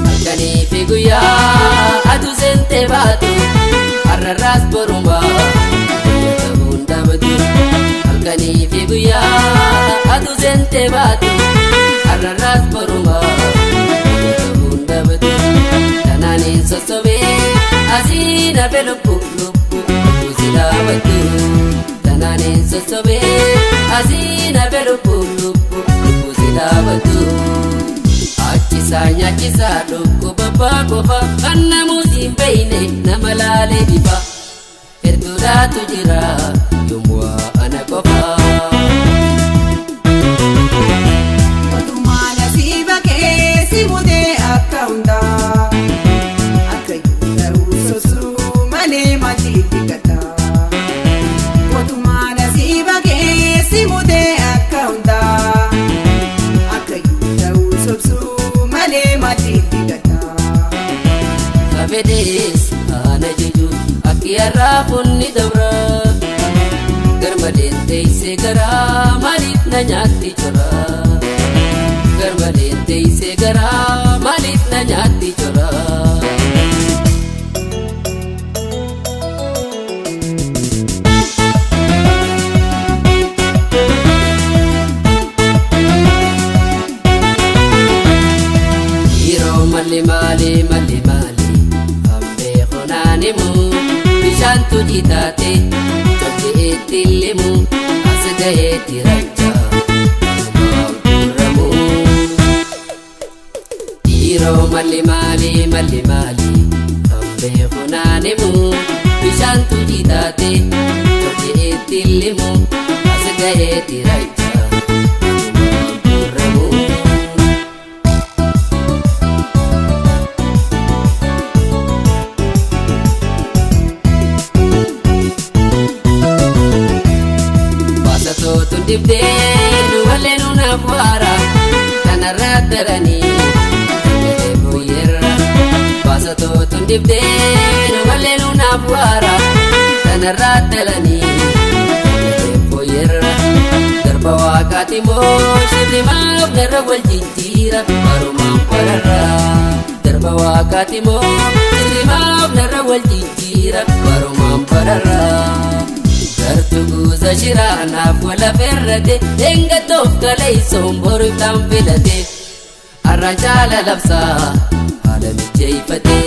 Halkanii fi guyyaa aduu seentee baatu har'arraas borumaa guyyaa ta'uun dhaabatu. Halkanii fi guyyaa aduu seentee baatu har'arraas borumaa guyyaa ta'uun dhaabatu. Kanaaniin sossobee asii nafe lubbu lubbu lubbu si dhaabatu. Kanaaniin sossobee asii nafe lubbu lubbu lubbu si dhaabatu. Achisaa nyaachisaa dhukkuba abbaa qofa kan namuus hin beeyne nama laalee bifa. Hedduudhaatu jira yommuu ana qofa. Mootummaan asii bakkee si mudee akka hundaa. Akka ta'uu sosuu malee maatiitti gataa. Mootummaan asii bakkee si mudee akka hundaa. Akka ta'uu sosuu malee maatiitti gataa. Kafedees ana jeju akki har'aa kunni dabra. Garmaleen teessee garaa maaliif na nyaatti jora? Garmaleen teessee garaa maaliif na nyaatti jora? Yeroo malli maali malli maali kan beeku naan himu bishaantu jitaate cofti itti limu as ga'eetti raja gurramu. Yeroo malli maali malli maali kan beeku naan himu bishaantu jitaate cofti itti limu as ga'eetti raja gurramu. Baasatootu dibdee duwwalee nunaaf waara kanarraa daranii galee booyyeerra. Baasatootu dibdee duwwalee nunaaf waara kanarraa daranii galee booyyeerra. Garba waaqaati moo shirri maaf narra wal jijjiira barumaan bararra. Garba waaqaati moo shirri maaf narra wal jijjiira barumaan bararra. Gartuu guuza shiraa naaf wala ferrate Engatoof kaleessoon boru iftaan filate Har'aan jaala labsaa haala mijeeffate.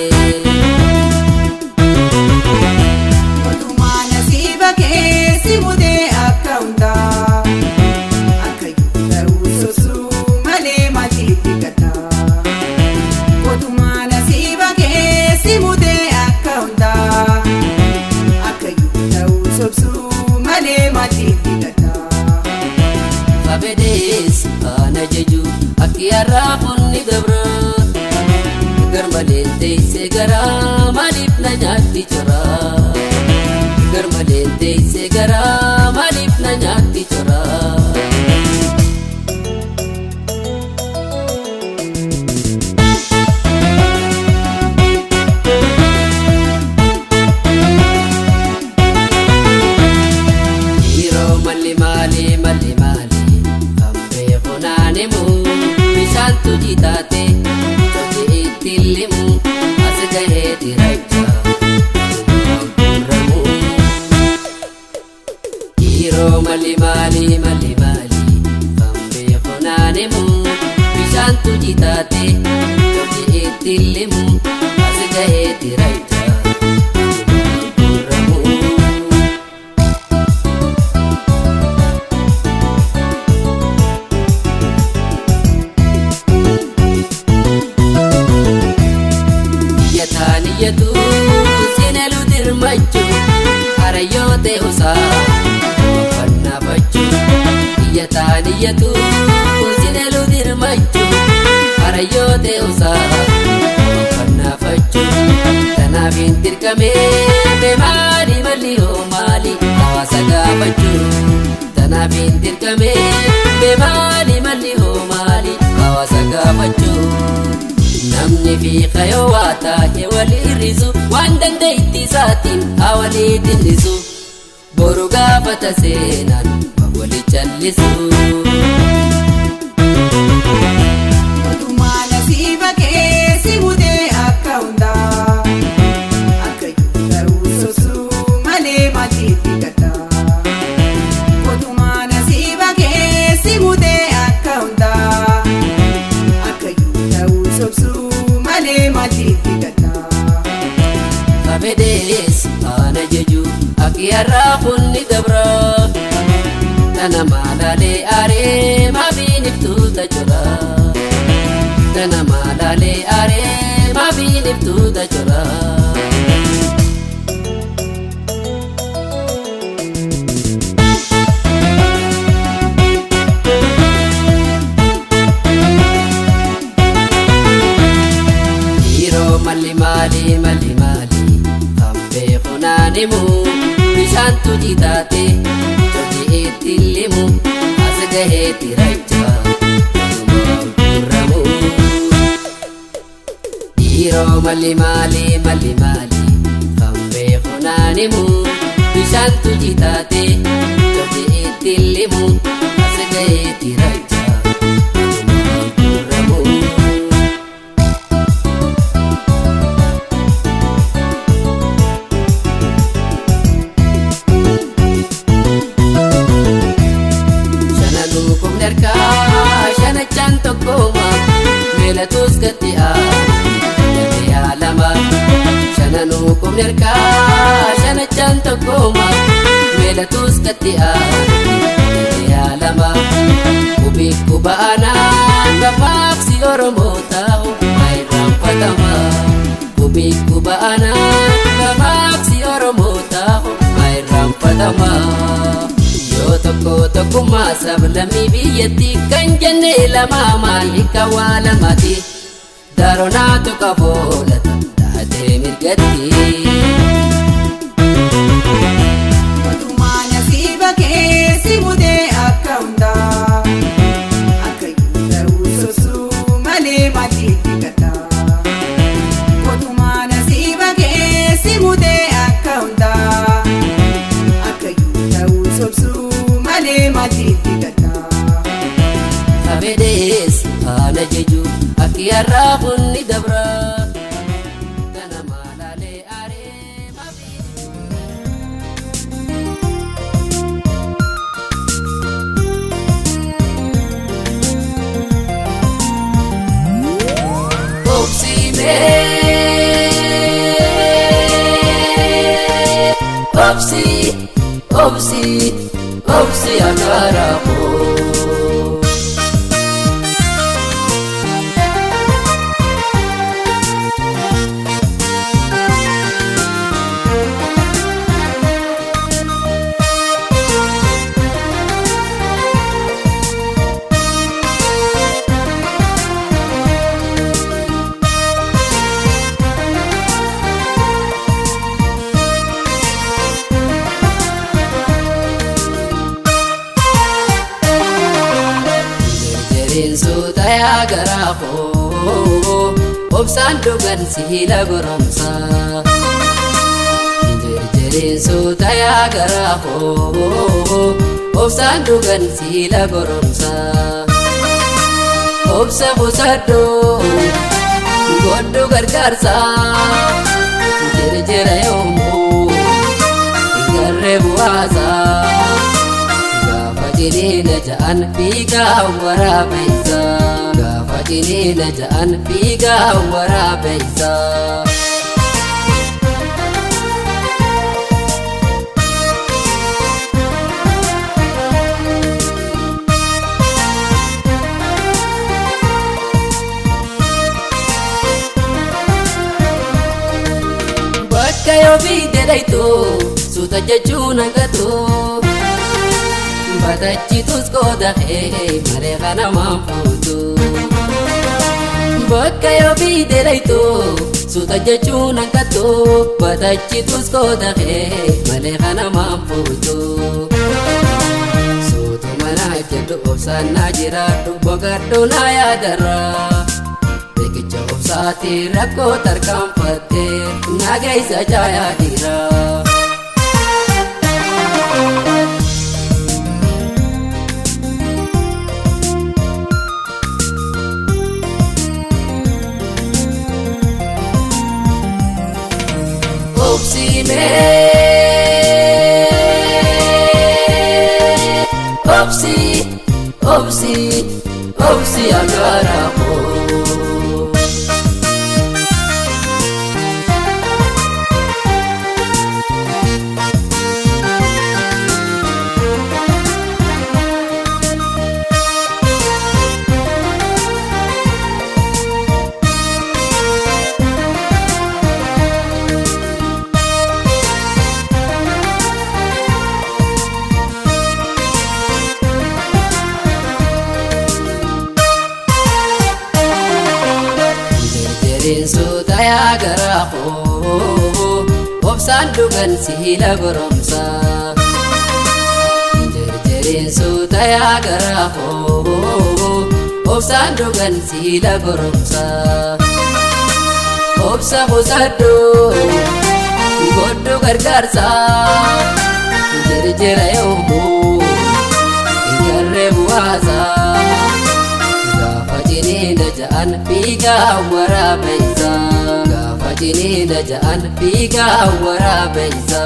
nyaatti cora? Garmaleen teessee garaa maaliif na nyaatti cora? Yeroo malli maali malli maali kan beeku naan himu bishaantu jitaate toki itti limu as gahee diracha gurramu. Yeroo malli maali malli maali kan beeku naan himu bishaantu jitaate toki itti limu as gahee diracha gurramu. Yataaniyatu sinalu dirmachu harayyoo ta'usaa fannafachu. Yataaniyatu sinalu dirmachu harayyoo ta'usaa fannafachu. Kanaaf hin dirqamee mee maali malli hoo maali hawaasa gaafachuu. Kanaaf hin dirqamee mee maali malli hoo maali hawaasa gaafachuu. Namni fi kayoo waa taa'e walii hir'isu waan dandeettii isaatiin haa walii xinnisu. Boru gaafata seenaan waa walii callisu. Otumaa nasiiba kee si mutee akka hundaa. Akka ta'uu sosuu malee maatiitti gaddaa. Otumaa nasiiba kee si mutee akka hundaa. Akka ta'uu sosuu malee maatiitti gaddaa. Kabedees haana jeju akki har'aa kunni dabra. Tana maalaalee aaree maafiin iftuuta jira. Tana maalaalee aaree maafiin iftuuta jira. Yeroo malli maali malli maali kan beeku naan himu bishaantu jitaate toki itti limu as gahee tiracha gurramu. Yeroo malli maali malli maali kan beeku naan himu bishaantu jitaate toki itti limu as gahee tiracha gurramu. Shananuu kumni harkaa shanachaan tokkoma meelatus gatti damee alama. Shananuu kumni harkaa shanachaan tokkoma meelatus gatti damee alama. Qubii quba aanaa gabaabsi Oromoo taa'u maayirraanfatama. Qubii quba aanaa gabaabsi Oromoo taa'u maayirraanfatama. Yoo tokko tokkummaa sablammii biyyatti kan jenne lama maali kan waa lamaati. Daronaatu qaboolata taatee mirgatti. Otumaa nasiiba kee si mutee akka hundaa. Akka ta'uu sosuu malee maatiitti gaddaa. Otumaa nasiiba kee si mutee akka hundaa. Akka ta'uu sosuu malee maatiitti gaddaa. Kabedees haala jeju akki har'aa kunni dabra. Kana maalaalee aaree maafi. Obsi obsi obsi obsi akaramu. Obsaan dhugan siila goromsa. Jirjiriin suuta yaa garaa koo obsaan dhugan siila goromsa. Obsa qusadhu godhu gargaarsa jirjira yoomuu hin garree bu'aasa. Gaafa jiniina ja'an fiigaa waraabeysa. Gaafa jiniina ja'an fiigaa waraabeysa. Bakka yoo fiigde dhaytu suuta jechuun hangatu. Batachitus qooda kee malee kanamaan fuutu. Bakka yoo fiigde dhaytu suuta jechuun hangatu. Batachitus qooda kee malee kanamaan fuutu. Suutuma naa jedhu obsaan naa jiraadhu boqadhu naa yaadarraa. Riqicha obsaatii rakkoo tarkaanfattee nageessa caayaa dhiiraa. Obsi mee obsi obsi obsi agaara koo. Jirjiriin suuta yaa garaa koo obsaan dhugan siila goromsa. Jirjiriin suuta yaa garaa koo obsaan dhugan siila goromsa. Obsa qusadhu godhu gargaarsa jirjira yoomuu hin garree bu'aasa. Gaafa jiniina ja'an fiigaa waraabeysa. Gaafa jiniina ja'an fiigaa waraabeysa.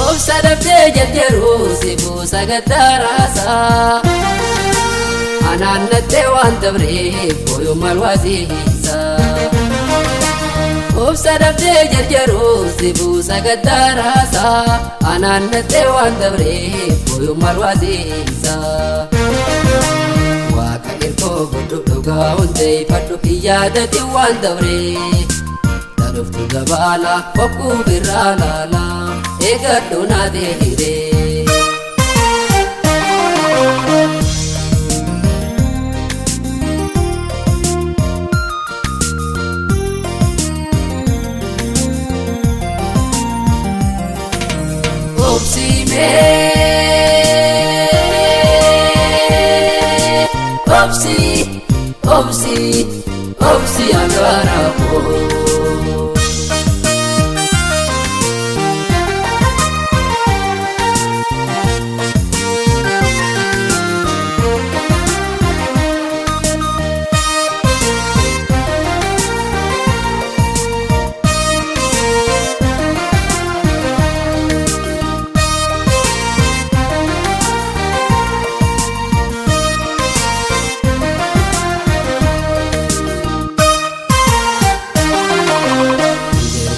Obsa dhabdee jarjaruu si buusa gattaraasa. Anaannattee waan dabreef booyuu maal waasiisa. Obsa dhabdee jarjaruu si buusa gattaraasa. Anaannattee waan dabreef booyuu maal waasiisa. Waaqa irkoo godhu dhugaa hundeeffadhu hin yaadatin waan dabree. Dhuftu gabaala bokkuu birraa laala eegadhu naa deehiree. Obsi mee obsi obsi obsi agaara koo.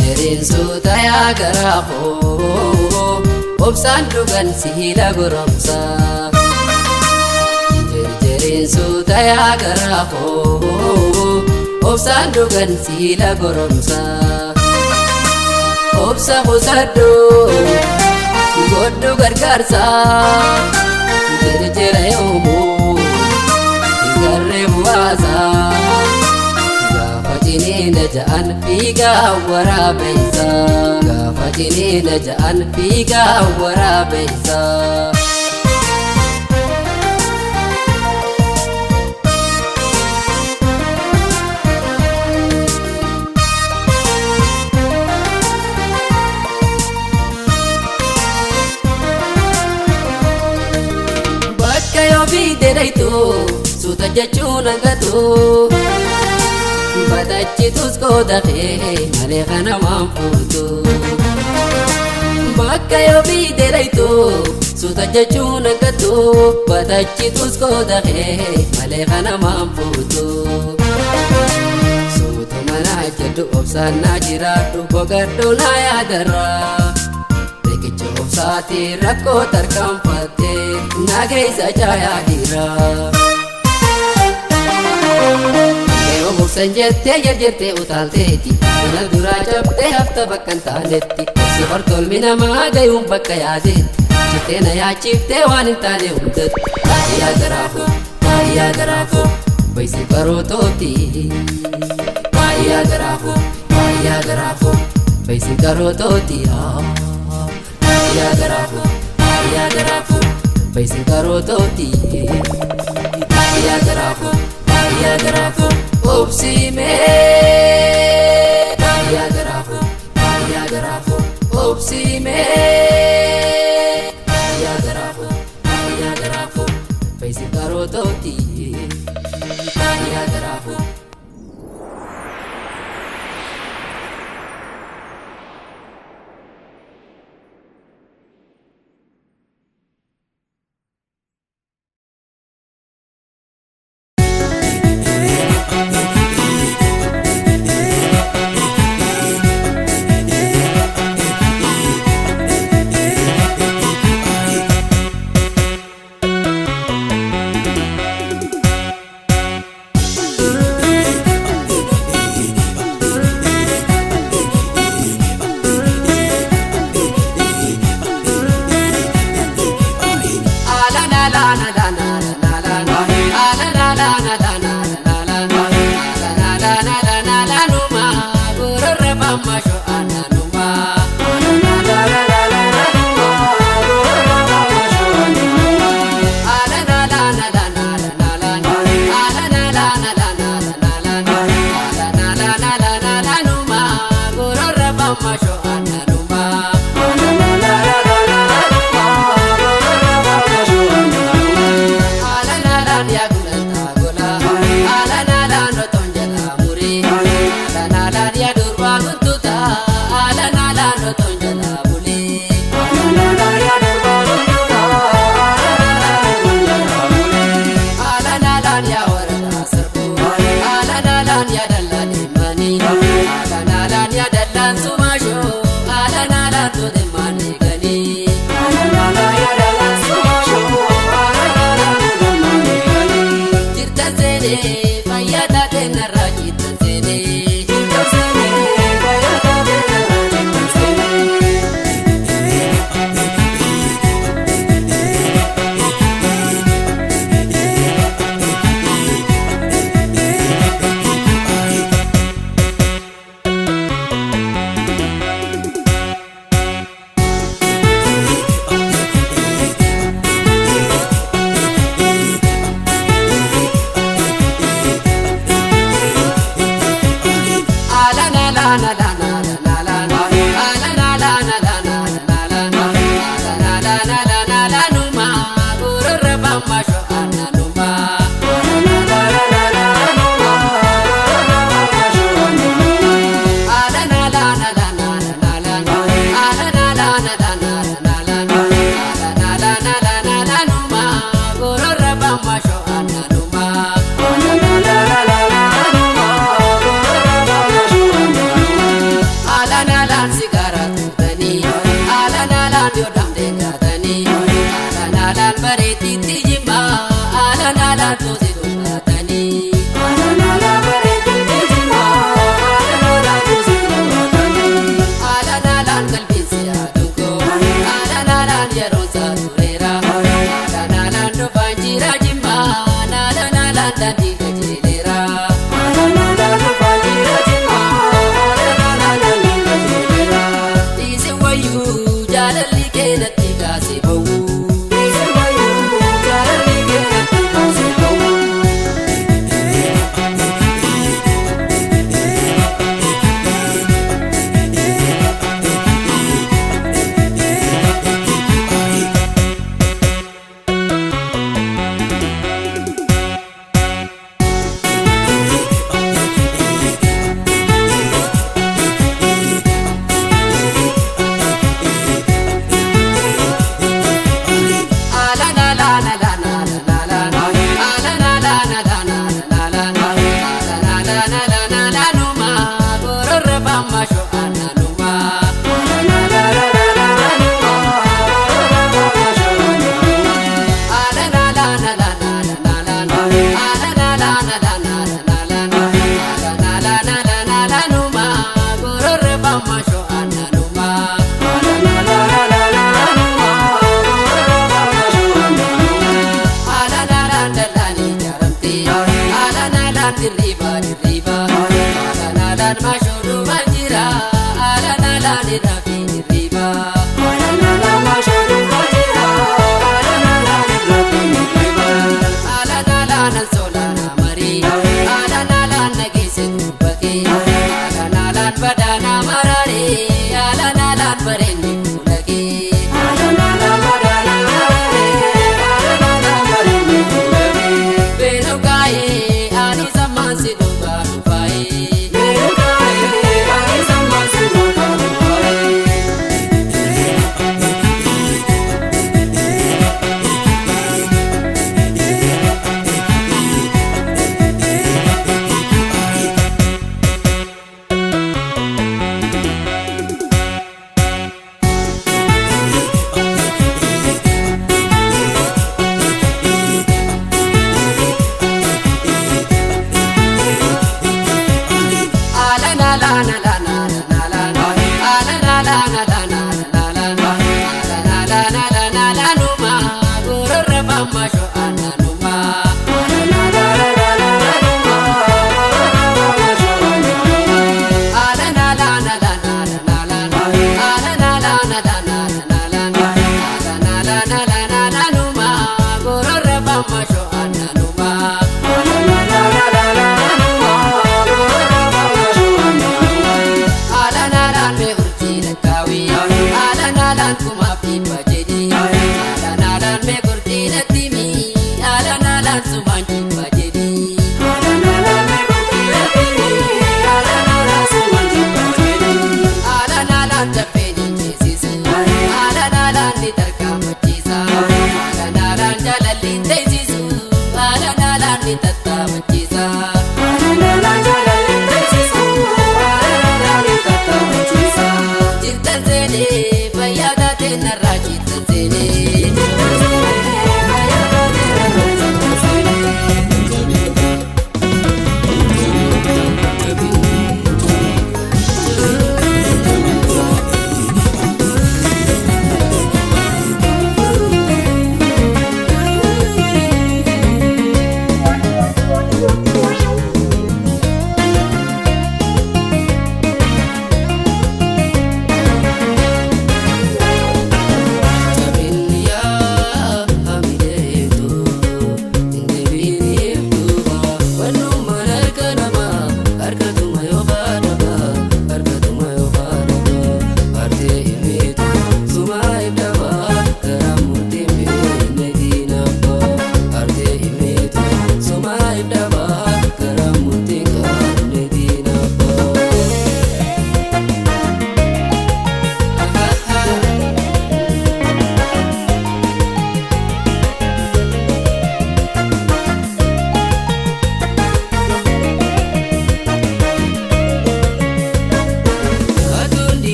Jirjiriin suuta yaa garaa koo obsaan dhugan siila goromsa. Jirjiriin suuta yaa garaa koo obsaan dhugan siila goromsa. Obsa qusadhu godhu gargaarsa jirjira yoomuu hin garree bu'aasa. ciniina ja'an fiigaa waraabeessa. Gaafa ciniina ja'an fiigaa waraabeessa. Bakka yoo fiigde dhaytu suuta jechuun hangatu. Badachitus qooda kee malee kana waan fuutu. Bakka yoo fiigde dhaytu suuta jechuun hangatu. Badachitus qooda kee malee kana waan fuutu. Suutuma naa jedhu obsaan naa jiraadhu boqadhu naa yaadarraa. Riqicha obsaatii rakkoo tarkaanfattee na keessa caayaa dhiiraa. Yeroo mursan jettee jarjartee utaalteeti. Fuula duraa cabdee hafta bakka hin taanetti. Si hortolmi namaa gayuun bakka yaadeetti. Jettee na yaachiftee waan hin taane hundatti. Baay'ee garaafoo, baay'ee garaafoo, baay'ee barootooti. Baay'ee garaafoo, baay'ee garaafoo, baay'ee garootooti. Baay'ee garaafoo, baay'ee garaafoo, baay'ee garootooti. Baay'ee garaafoo, baay'ee garaafoo, obsimee. Baay'ee garaafoo, baay'ee garaafoo, obsimee. Baay'ee garaafoo, baay'ee garaafoo, baay'ee garootooti. Baay'ee garaafoo.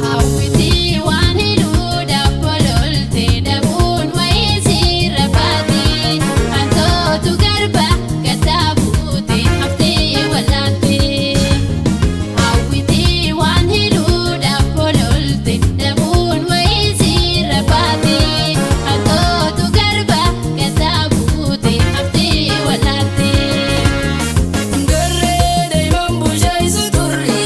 Hawwitii waan hidhuudhaaf bololtee dhabuun wayii sirra baatee hantoota garba gataa buutee haftee wallaaltee. Hawwitii waan hidhuudhaaf bololtee dhabuun wayii sirra baatee hantoota garba gataa buutee haftee wallaaltee. Garee deeman bushaayisi turri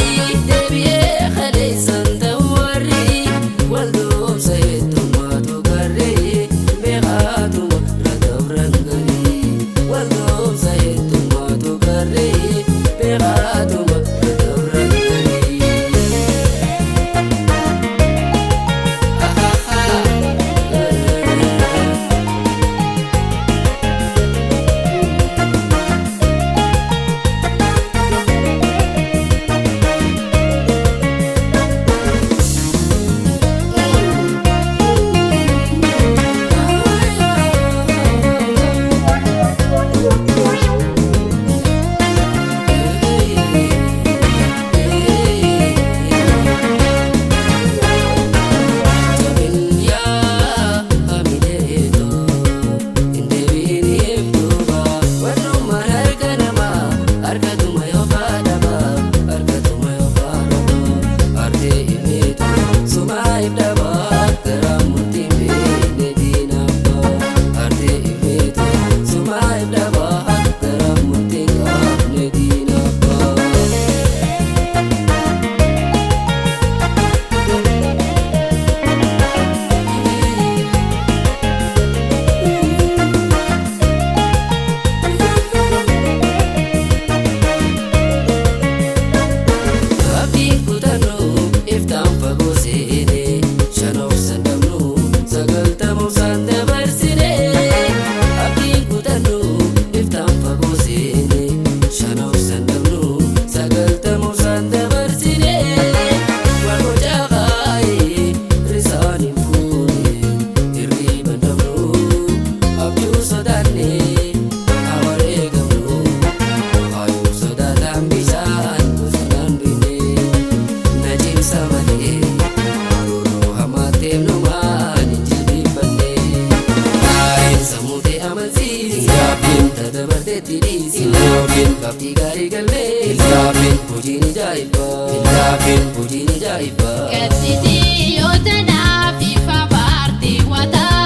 Elsaabeen hojiin ajaa'ibaa. Elsaabeen hojiin ajaa'ibaa. Gadditi yoo tanaaf ifa baarti wataa.